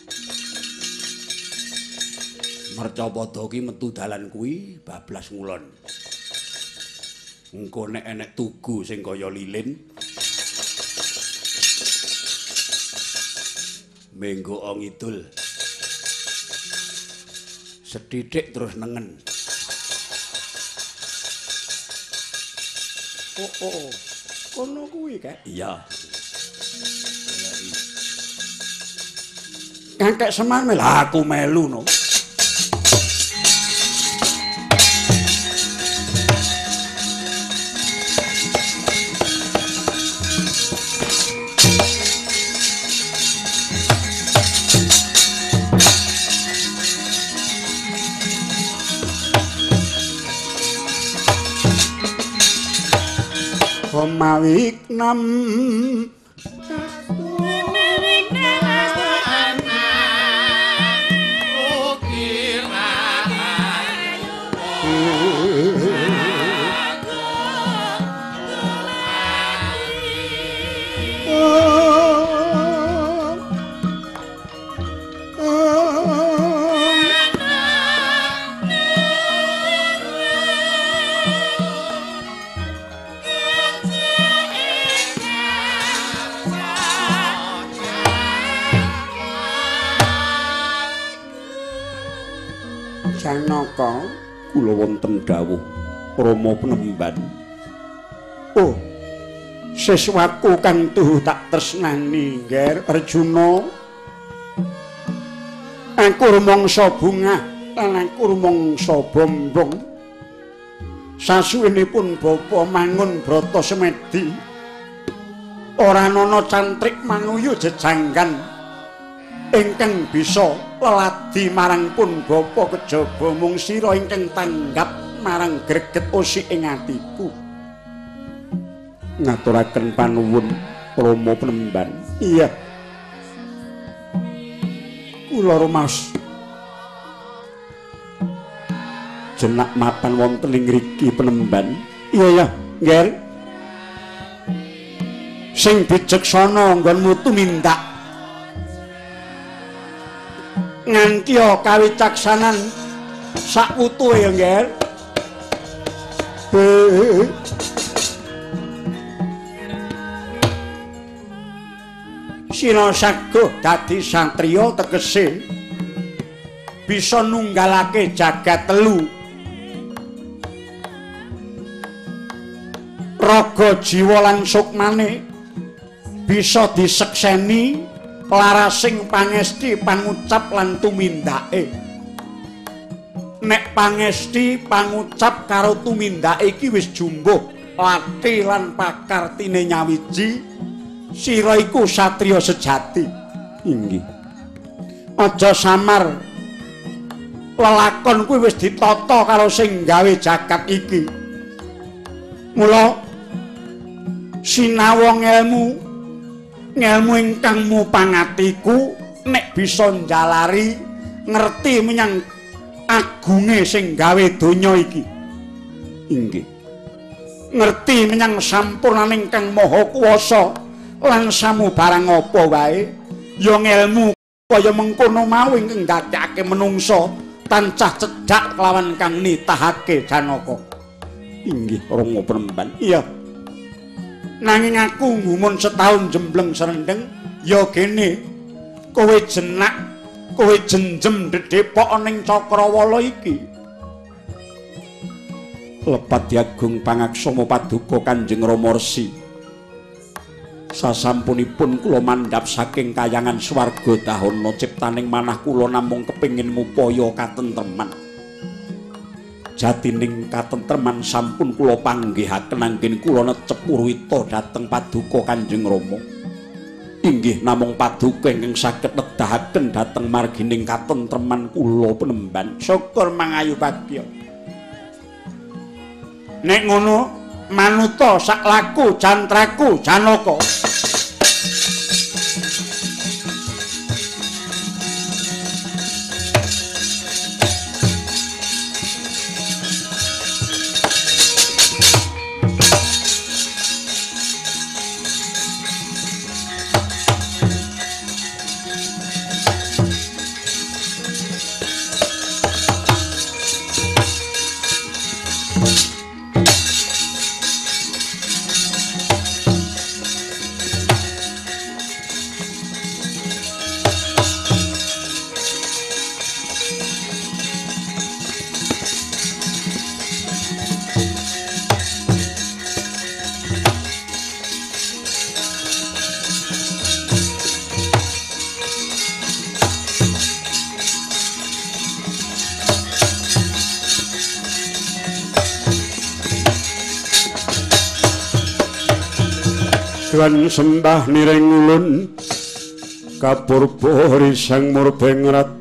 Marcapada ki metu dalan kuwi bablas ngulon. Engko nek enek tugu sing kaya lilin menggo ngidul. Sethithik terus nengen. Oh, oh. Kono kuwi, Kek. Iya. Kakek Semar lah aku melu no. Mawiknam Janaka, kula wonten dawuh Rama Penemban. Oh, siswaku kang tuhu tak tresnani, Ngger Arjuna. Aku rumangsa bungah lan aku rumangsa bombong. Sasuwenipun bapa mangun brata semedi. Ora ana cantrik manguyu jejanggan ingkang bisa leladi marang pun bapa kejaba mung sira ingkang tanggap marang greget osik ing atiku. Ngaturaken panuwun Rama Penemban. Iya. Kula rumaos jenak mapan wonten ing ngriki Penemban. Iya ya, Ngger. Sing bijaksana nggonmu tumindak. Nganti kawicaksanan sakwutuhe ya, Ngger. Sira saguh dadi satriya tegese bisa nunggalake jagat telu. Raga jiwa lan sukmane bisa disekseni larasing pangesti pangucap lan tumindake. Nek pangesti pangucap karo tumindake iki wis jumbuh lati lan pakartine nyawiji, sira iku satriya sejati. Inggih. Aja samar lelakon kuwi wis ditata karo sing gawe jagat iki. Mula sinawa ngelmu, ngelmu ingkang mupangatiku nek bisa njalari ngerti menyang agunge sing gawe donya iki. Inggih. Ngerti menyang sampurnaning Kang Maha Kuwasa lan samubarang apa wae ya ngelmu kaya mengkono mau ingkang ndadekake menungsa tansah cedhak kelawan kang nitahake Janaka. Inggih Rama Penemban. Iya. Nanging aku ngumun setahun jembleng serendeng ya gene kowe jenak kowe jenjem dedepok ning cakrawala iki. Lepat diagung pangaksama paduka Kanjeng Rama Resi. Sasampunipun kula mandhap saking kayangan swarga dahana ciptaning manah kula namung kepengin ngupaya katentreman. Jatining katentreman sampun kula panggihaken anggen kula necep purwita dhateng paduka Kanjeng Rama. Inggih namung paduka ingkang saged nedahaken dhateng margining katentreman kula penemban. Syukur mangayu bagya. Nek ngono manuta saklaku jantraku Janaka. Tuan sembah niring ulun kapurba risang murbengrat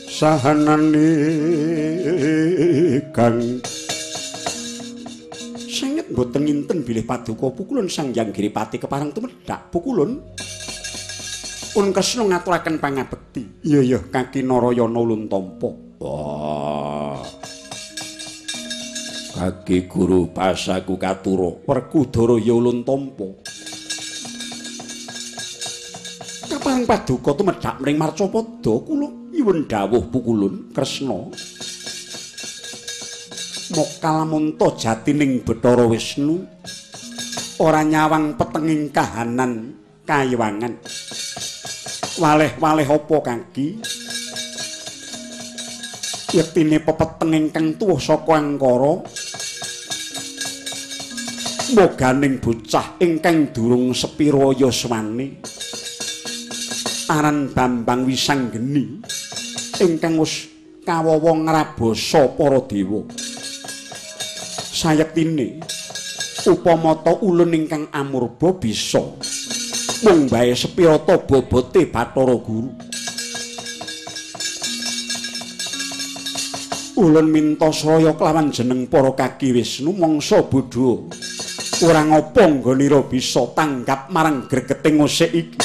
sahanani kang sanget mboten nginten bilih paduka pukulun Sang Hyang Giripati kepareng tumedhak pukulun pun Kresna ngaturaken pangabekti. Iya iya kaki Narayana ulun tampa. Wah. Kaki guru basaku katura Werkudara ya ulun tampa. Kapareng paduka tumedhak mring marcapada kula nyuwun dawuh pukulun Kresna. Mokalamunta jatining Bathara Wisnu ora nyawang petenging kahanan kayiwangan. Waleh-waleh apa kaki? Yektine pepeteng ingkang tuwuh saka angkara moganing bocah ingkang durung sepira yaswane aran Bambang Wisanggeni ingkang wis kawawa ngrabasa para dewa. Sayektine upamata ulun ingkang amurba bisa mung bae sepirata bobote Bathara Guru. Ulun minta sraya kelawan jeneng para kaki Wisnu mangsa bodho. Ora ngapa nggonira bisa tanggap marang gregeting usik iki.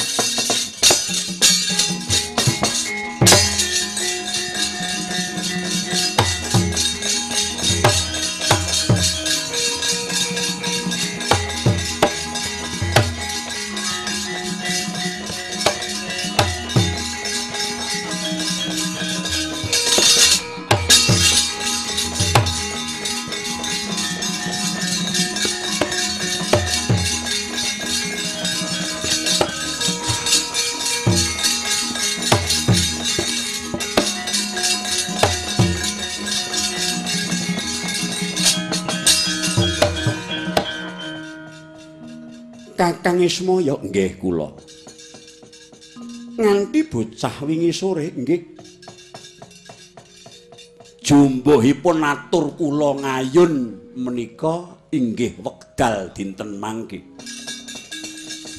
Kang Ismaya? Nggih kula. Nganti bocah wingi sore nggih. Jumbuhipun atur kula ngayun menika inggih wekdal dinten mangke.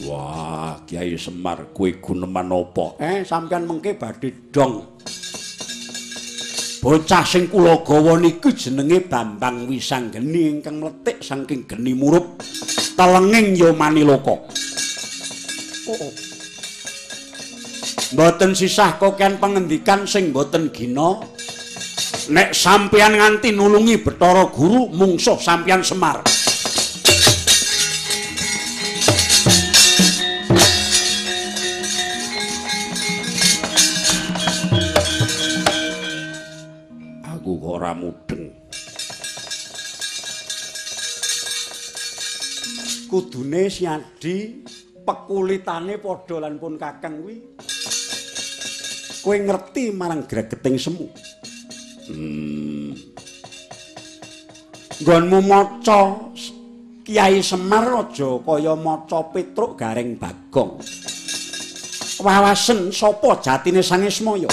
Wah, Kyai Semar kowe guneman apa? Sampeyan mengke badhe dong. Bocah sing kula gawa niku jenenge Bambang Wisanggeni ingkang mlethik saking geni murup telenging Yamaniloka. Oh. Mboten sisah kokean pangendikan sing mboten gina. Nek sampeyan nganti nulungi Bathara Guru mungsuh sampeyan Semar. Aku kok ora mudeng. Kudune Siadi pekulitane padha lan pun kakang kuwi. Kowe ngerti marang gregeting semu. Nggonmu maca Kyai Semar aja kaya maca Petruk Gareng Bagong. Wawasen sapa jatine Sang Ismaya?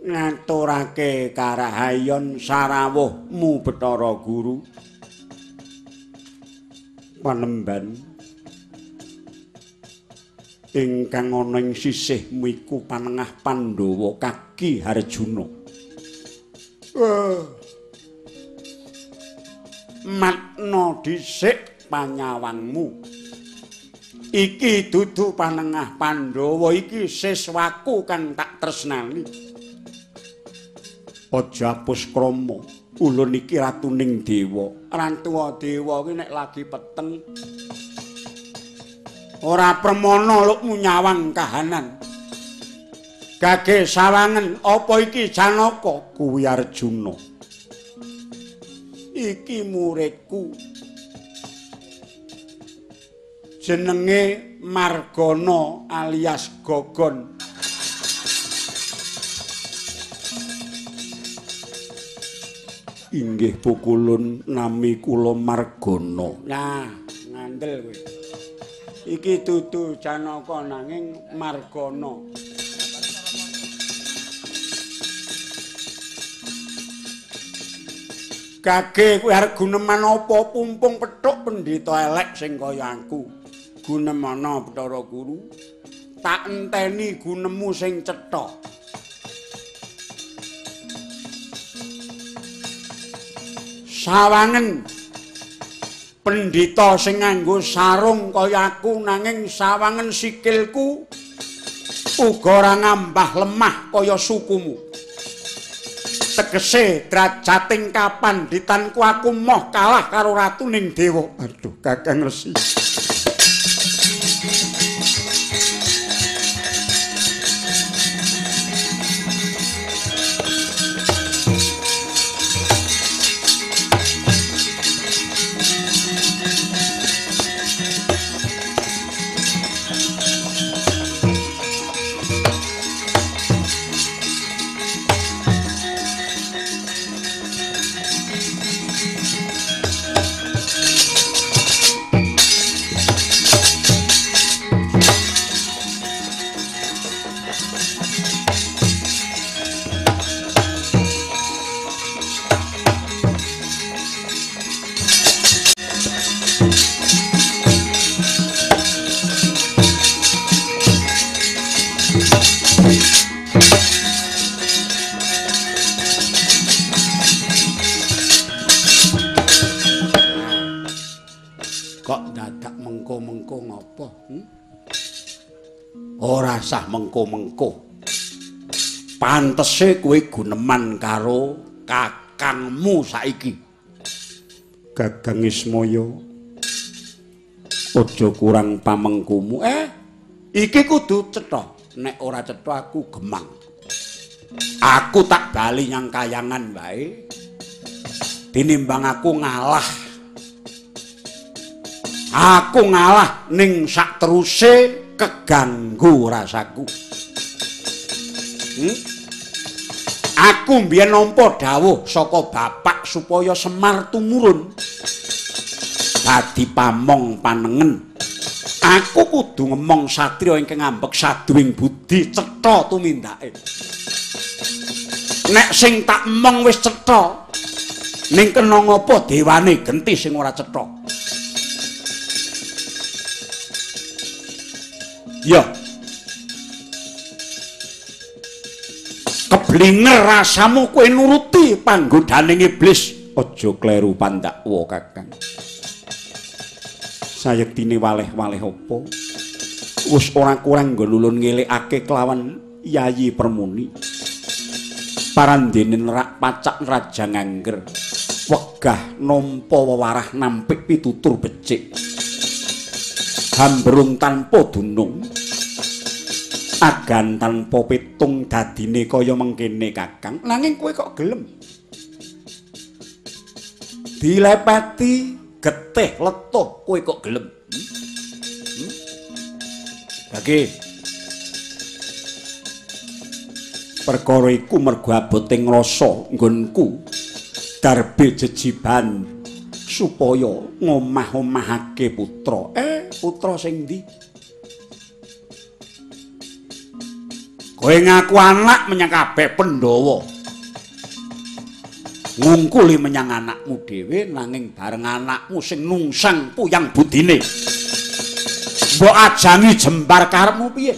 Ngaturake karahayon sarawuhmu Bathara Guru. Panemban ingkang ana ing sisihmu iku panengah Pandhawa Kaki Harjuna. Matna dhisik panyawangmu. Iki dudu panengah Pandhawa, iki siswaku kang tak tresnani. Aja apus krama, ulun iki ratuning dewa. Rantuwa dewa kuwi nek lagi peteng ora permana lukmu nyawang kahanan. Gage sawangen apa iki Janaka? Kuwi Arjuna. Iki muridku. Jenenge Margana alias Gogon. Inggih pukulun nami kula Margana. Nah, ngandel kowe. Iki dudu Janaka nanging Margana. Gage kowe arep guneman apa pumpung pethuk pendhita elek sing kaya aku. Gunemana Bathara Guru. Tak enteni gunemu sing cetha. Sawangen pendhita sing nganggo sarung kaya aku nanging sawangen sikilku uga ora ngambah lemah kaya sukumu. Tegese drajating kapandhitanku aku moh kalah karo ratuning dewa. Aduh Kakang Resi. Ora sah mengko-mengko. Pantese kowe guneman karo kakangmu saiki. Gagang Ismaya, aja kurang pamengkumu. Iki kudu cetha. Nek ora cetha aku gemang. Aku tak bali nyang kayangan wae. Tinimbang aku ngalah. Aku ngalah ning sak teruse keganggu rasaku. Aku mbiyen nampa dawuh saka bapak supaya Semar tumurun dadi pamong panengen. Aku kudu ngemong satriya ingkang ngambek saduwing budi cetha tumindake. Nek sing tak emong wis cetha, ning kena ngapa dewane genti sing ora cetha. Ya. Keblinger rasamu kowe nuruti panggodaning iblis. Aja kleru pandakwa, Kakang. Sayektine waleh-waleh apa? Wis ora kurang nggon ulun ngelekake kelawan Yayi Permuni. Parandene nerak pacak raja ngangger. Wegah nampa wewarah nampik pitutur becik. Hambrung tanpa dunung. Agan tanpa pitung dadine kaya mengkene, Kakang. Nanging kowe kok gelem dilepeti getih letuh, kowe kok gelem? Bagi perkara iku mergo abote ngrasa nggonku darbe jejiban supaya ngomah-omahake putra. Putra sing ndi? Kowe ngaku anak menyang kabeh Pandhawa. Ngungkuli menyang anakmu dhewe nanging bareng anakmu sing nungsang puyang budine. Mbok ajangi jembar karepmu piye?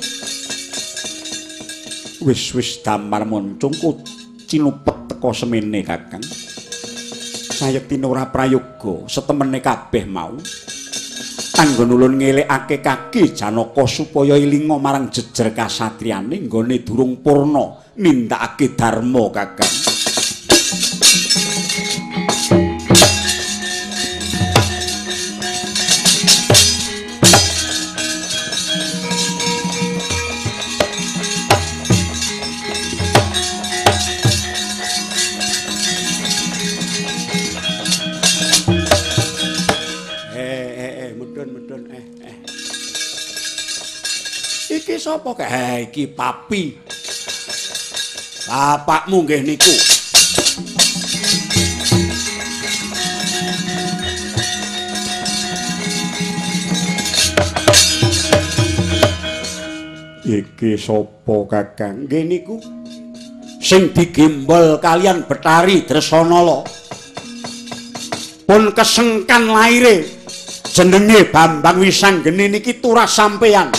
Wis-wis damar moncongku cinupet teka semene, Kakang. Sayektine ora prayoga setemene kabeh mau. Anggon ulun ngelekake kaki Janaka supaya ilinga marang jejer kasatriyane nggone durung purna nindakake dharma, Kakang. Iki sapa kae? Iki papi. Bapakmu nggih niku. Iki sapa, Kakang? Nggih niku. Sing digembol kalian Betari Dresanala. Pun kesengkan laire. Jenenge Bambang Wisanggeni niki turah sampeyan.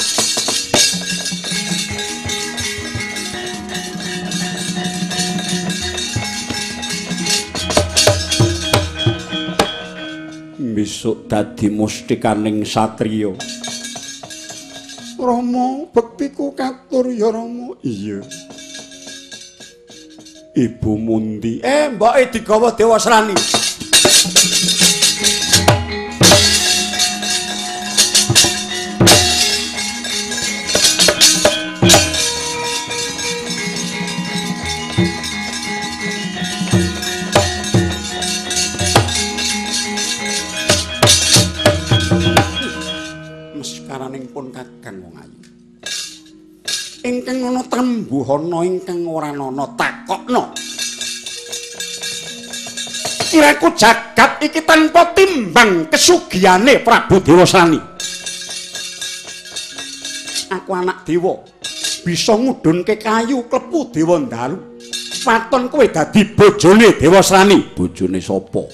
Besok dadi mustikaning satriya. Rama, bektiku katur ya, Rama. Iya. Ibu mundi. Mboke digawa Dewasrani. Ingkang ana tembuhana ingkang ora ana takokna. Kiraku jagat iki tanpa timbang kesugihane Prabu Dewasrani. Aku anak dewa, bisa ngudhunke kayu klepu Dewa Ndaru. Waton kowe dadi bojone Dewasrani. Bojone sapa?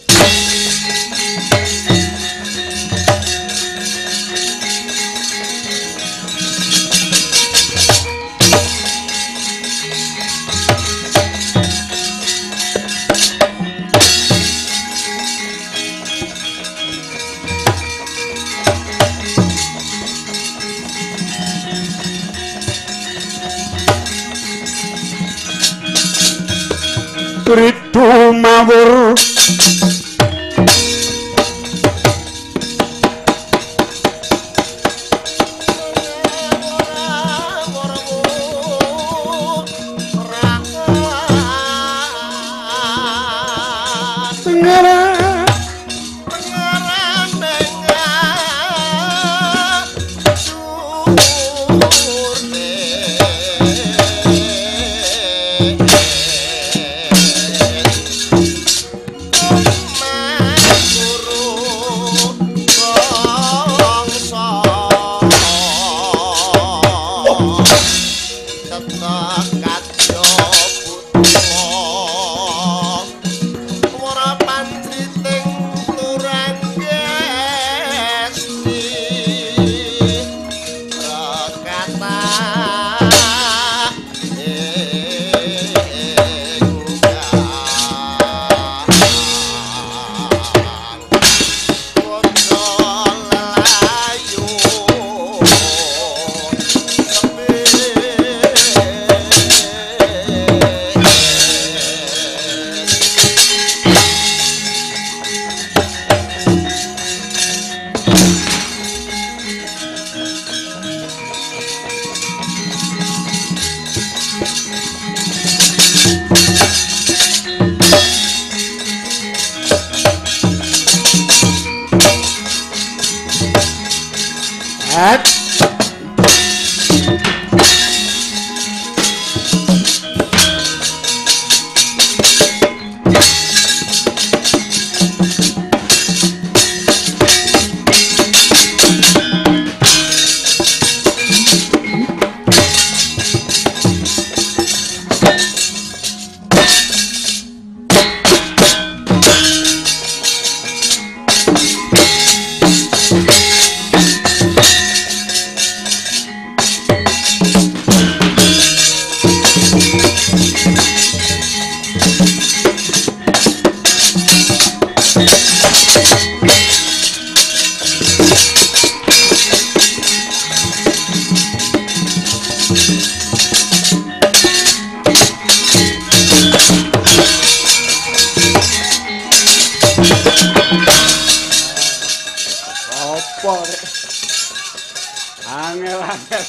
Angel-angel.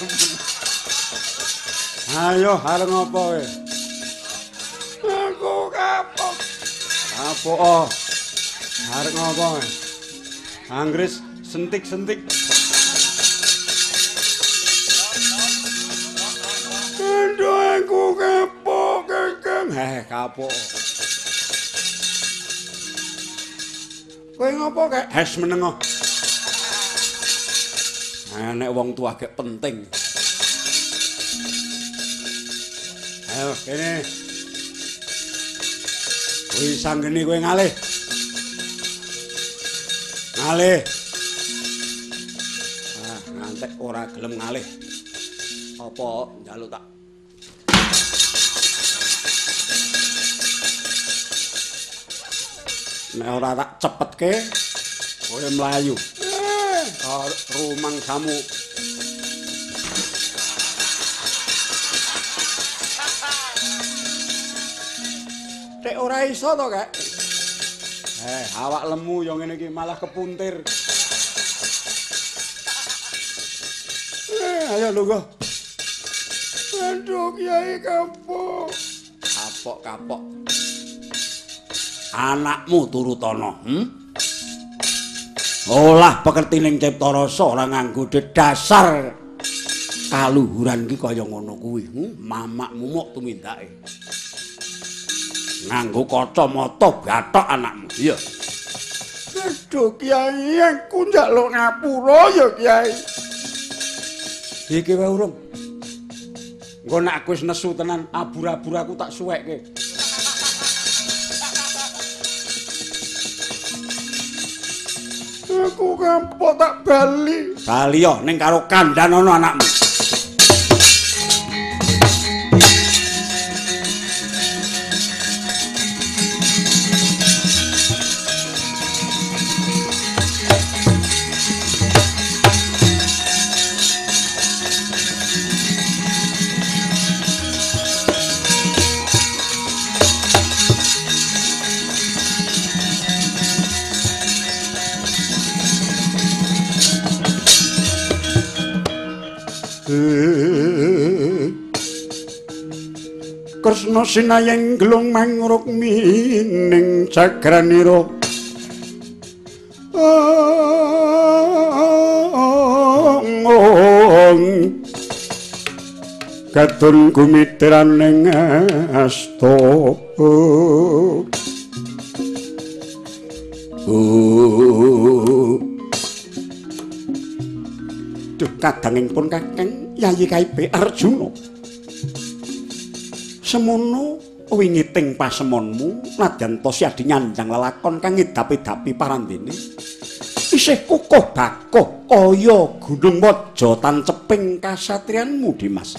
Ayo arep ngopo kowe? Aku kapok. Kapok. Oh. Arep ngopo kowe? Anggris sentik-sentik. Aduh aku kapok, Kakang. Kapok. Kowe ngopo kek? Hes menengo. Nek wong tua gek penting. Ayo kene. Kuwi sanggeni kowe ngalih. Ngalih. Ah, ngantek ora gelem ngalih. Apa njaluk tak. Nek ora tak cepetke kowe mlayu. Rumangsamu. Tek ora iso to, Kek? Awak lemu yo ngene iki malah kepuntir. Ayo lungguh. Aduh, Kyai kapok. Kapok-kapok. Anakmu turutono, Olah pekertining cipta rasa ora nganggo dedasar kaluhuran ki kaya ngono kuwi. Mamak mumuk tumindake. Nganggo kacamata bathok anakmu. Iya. Aduh Kyai, aku njaluk ngapura ya Kyai. Iki wae urung. Engko nek aku wis nesu tenan, abur-abur aku tak suwekke. Aku kapok tak bali. Bali yo ning karo kandhanono anakmu. Kresna sinayeng glung mangrukmining jagranira kadon gumitiraning asta. Duh kadanging pun kakeng Yayi Kaipe Arjuna. Semono wingiting pasemonmu nadyan ta siadi nyanjang lelakon kang ngedapi-dapi parandene isih kukuh bakoh kaya gunung waja tanceping kasatriyanmu Dimas.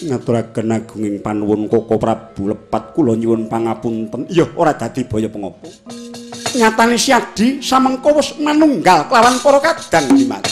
Ngaturaken agunging panuwun Koko Prabu lepat kula nyuwun pangapunten. Ya ora dadi baya pengopo. Nyatane siadi samengko wis manunggal kelawan para kadang Dimas.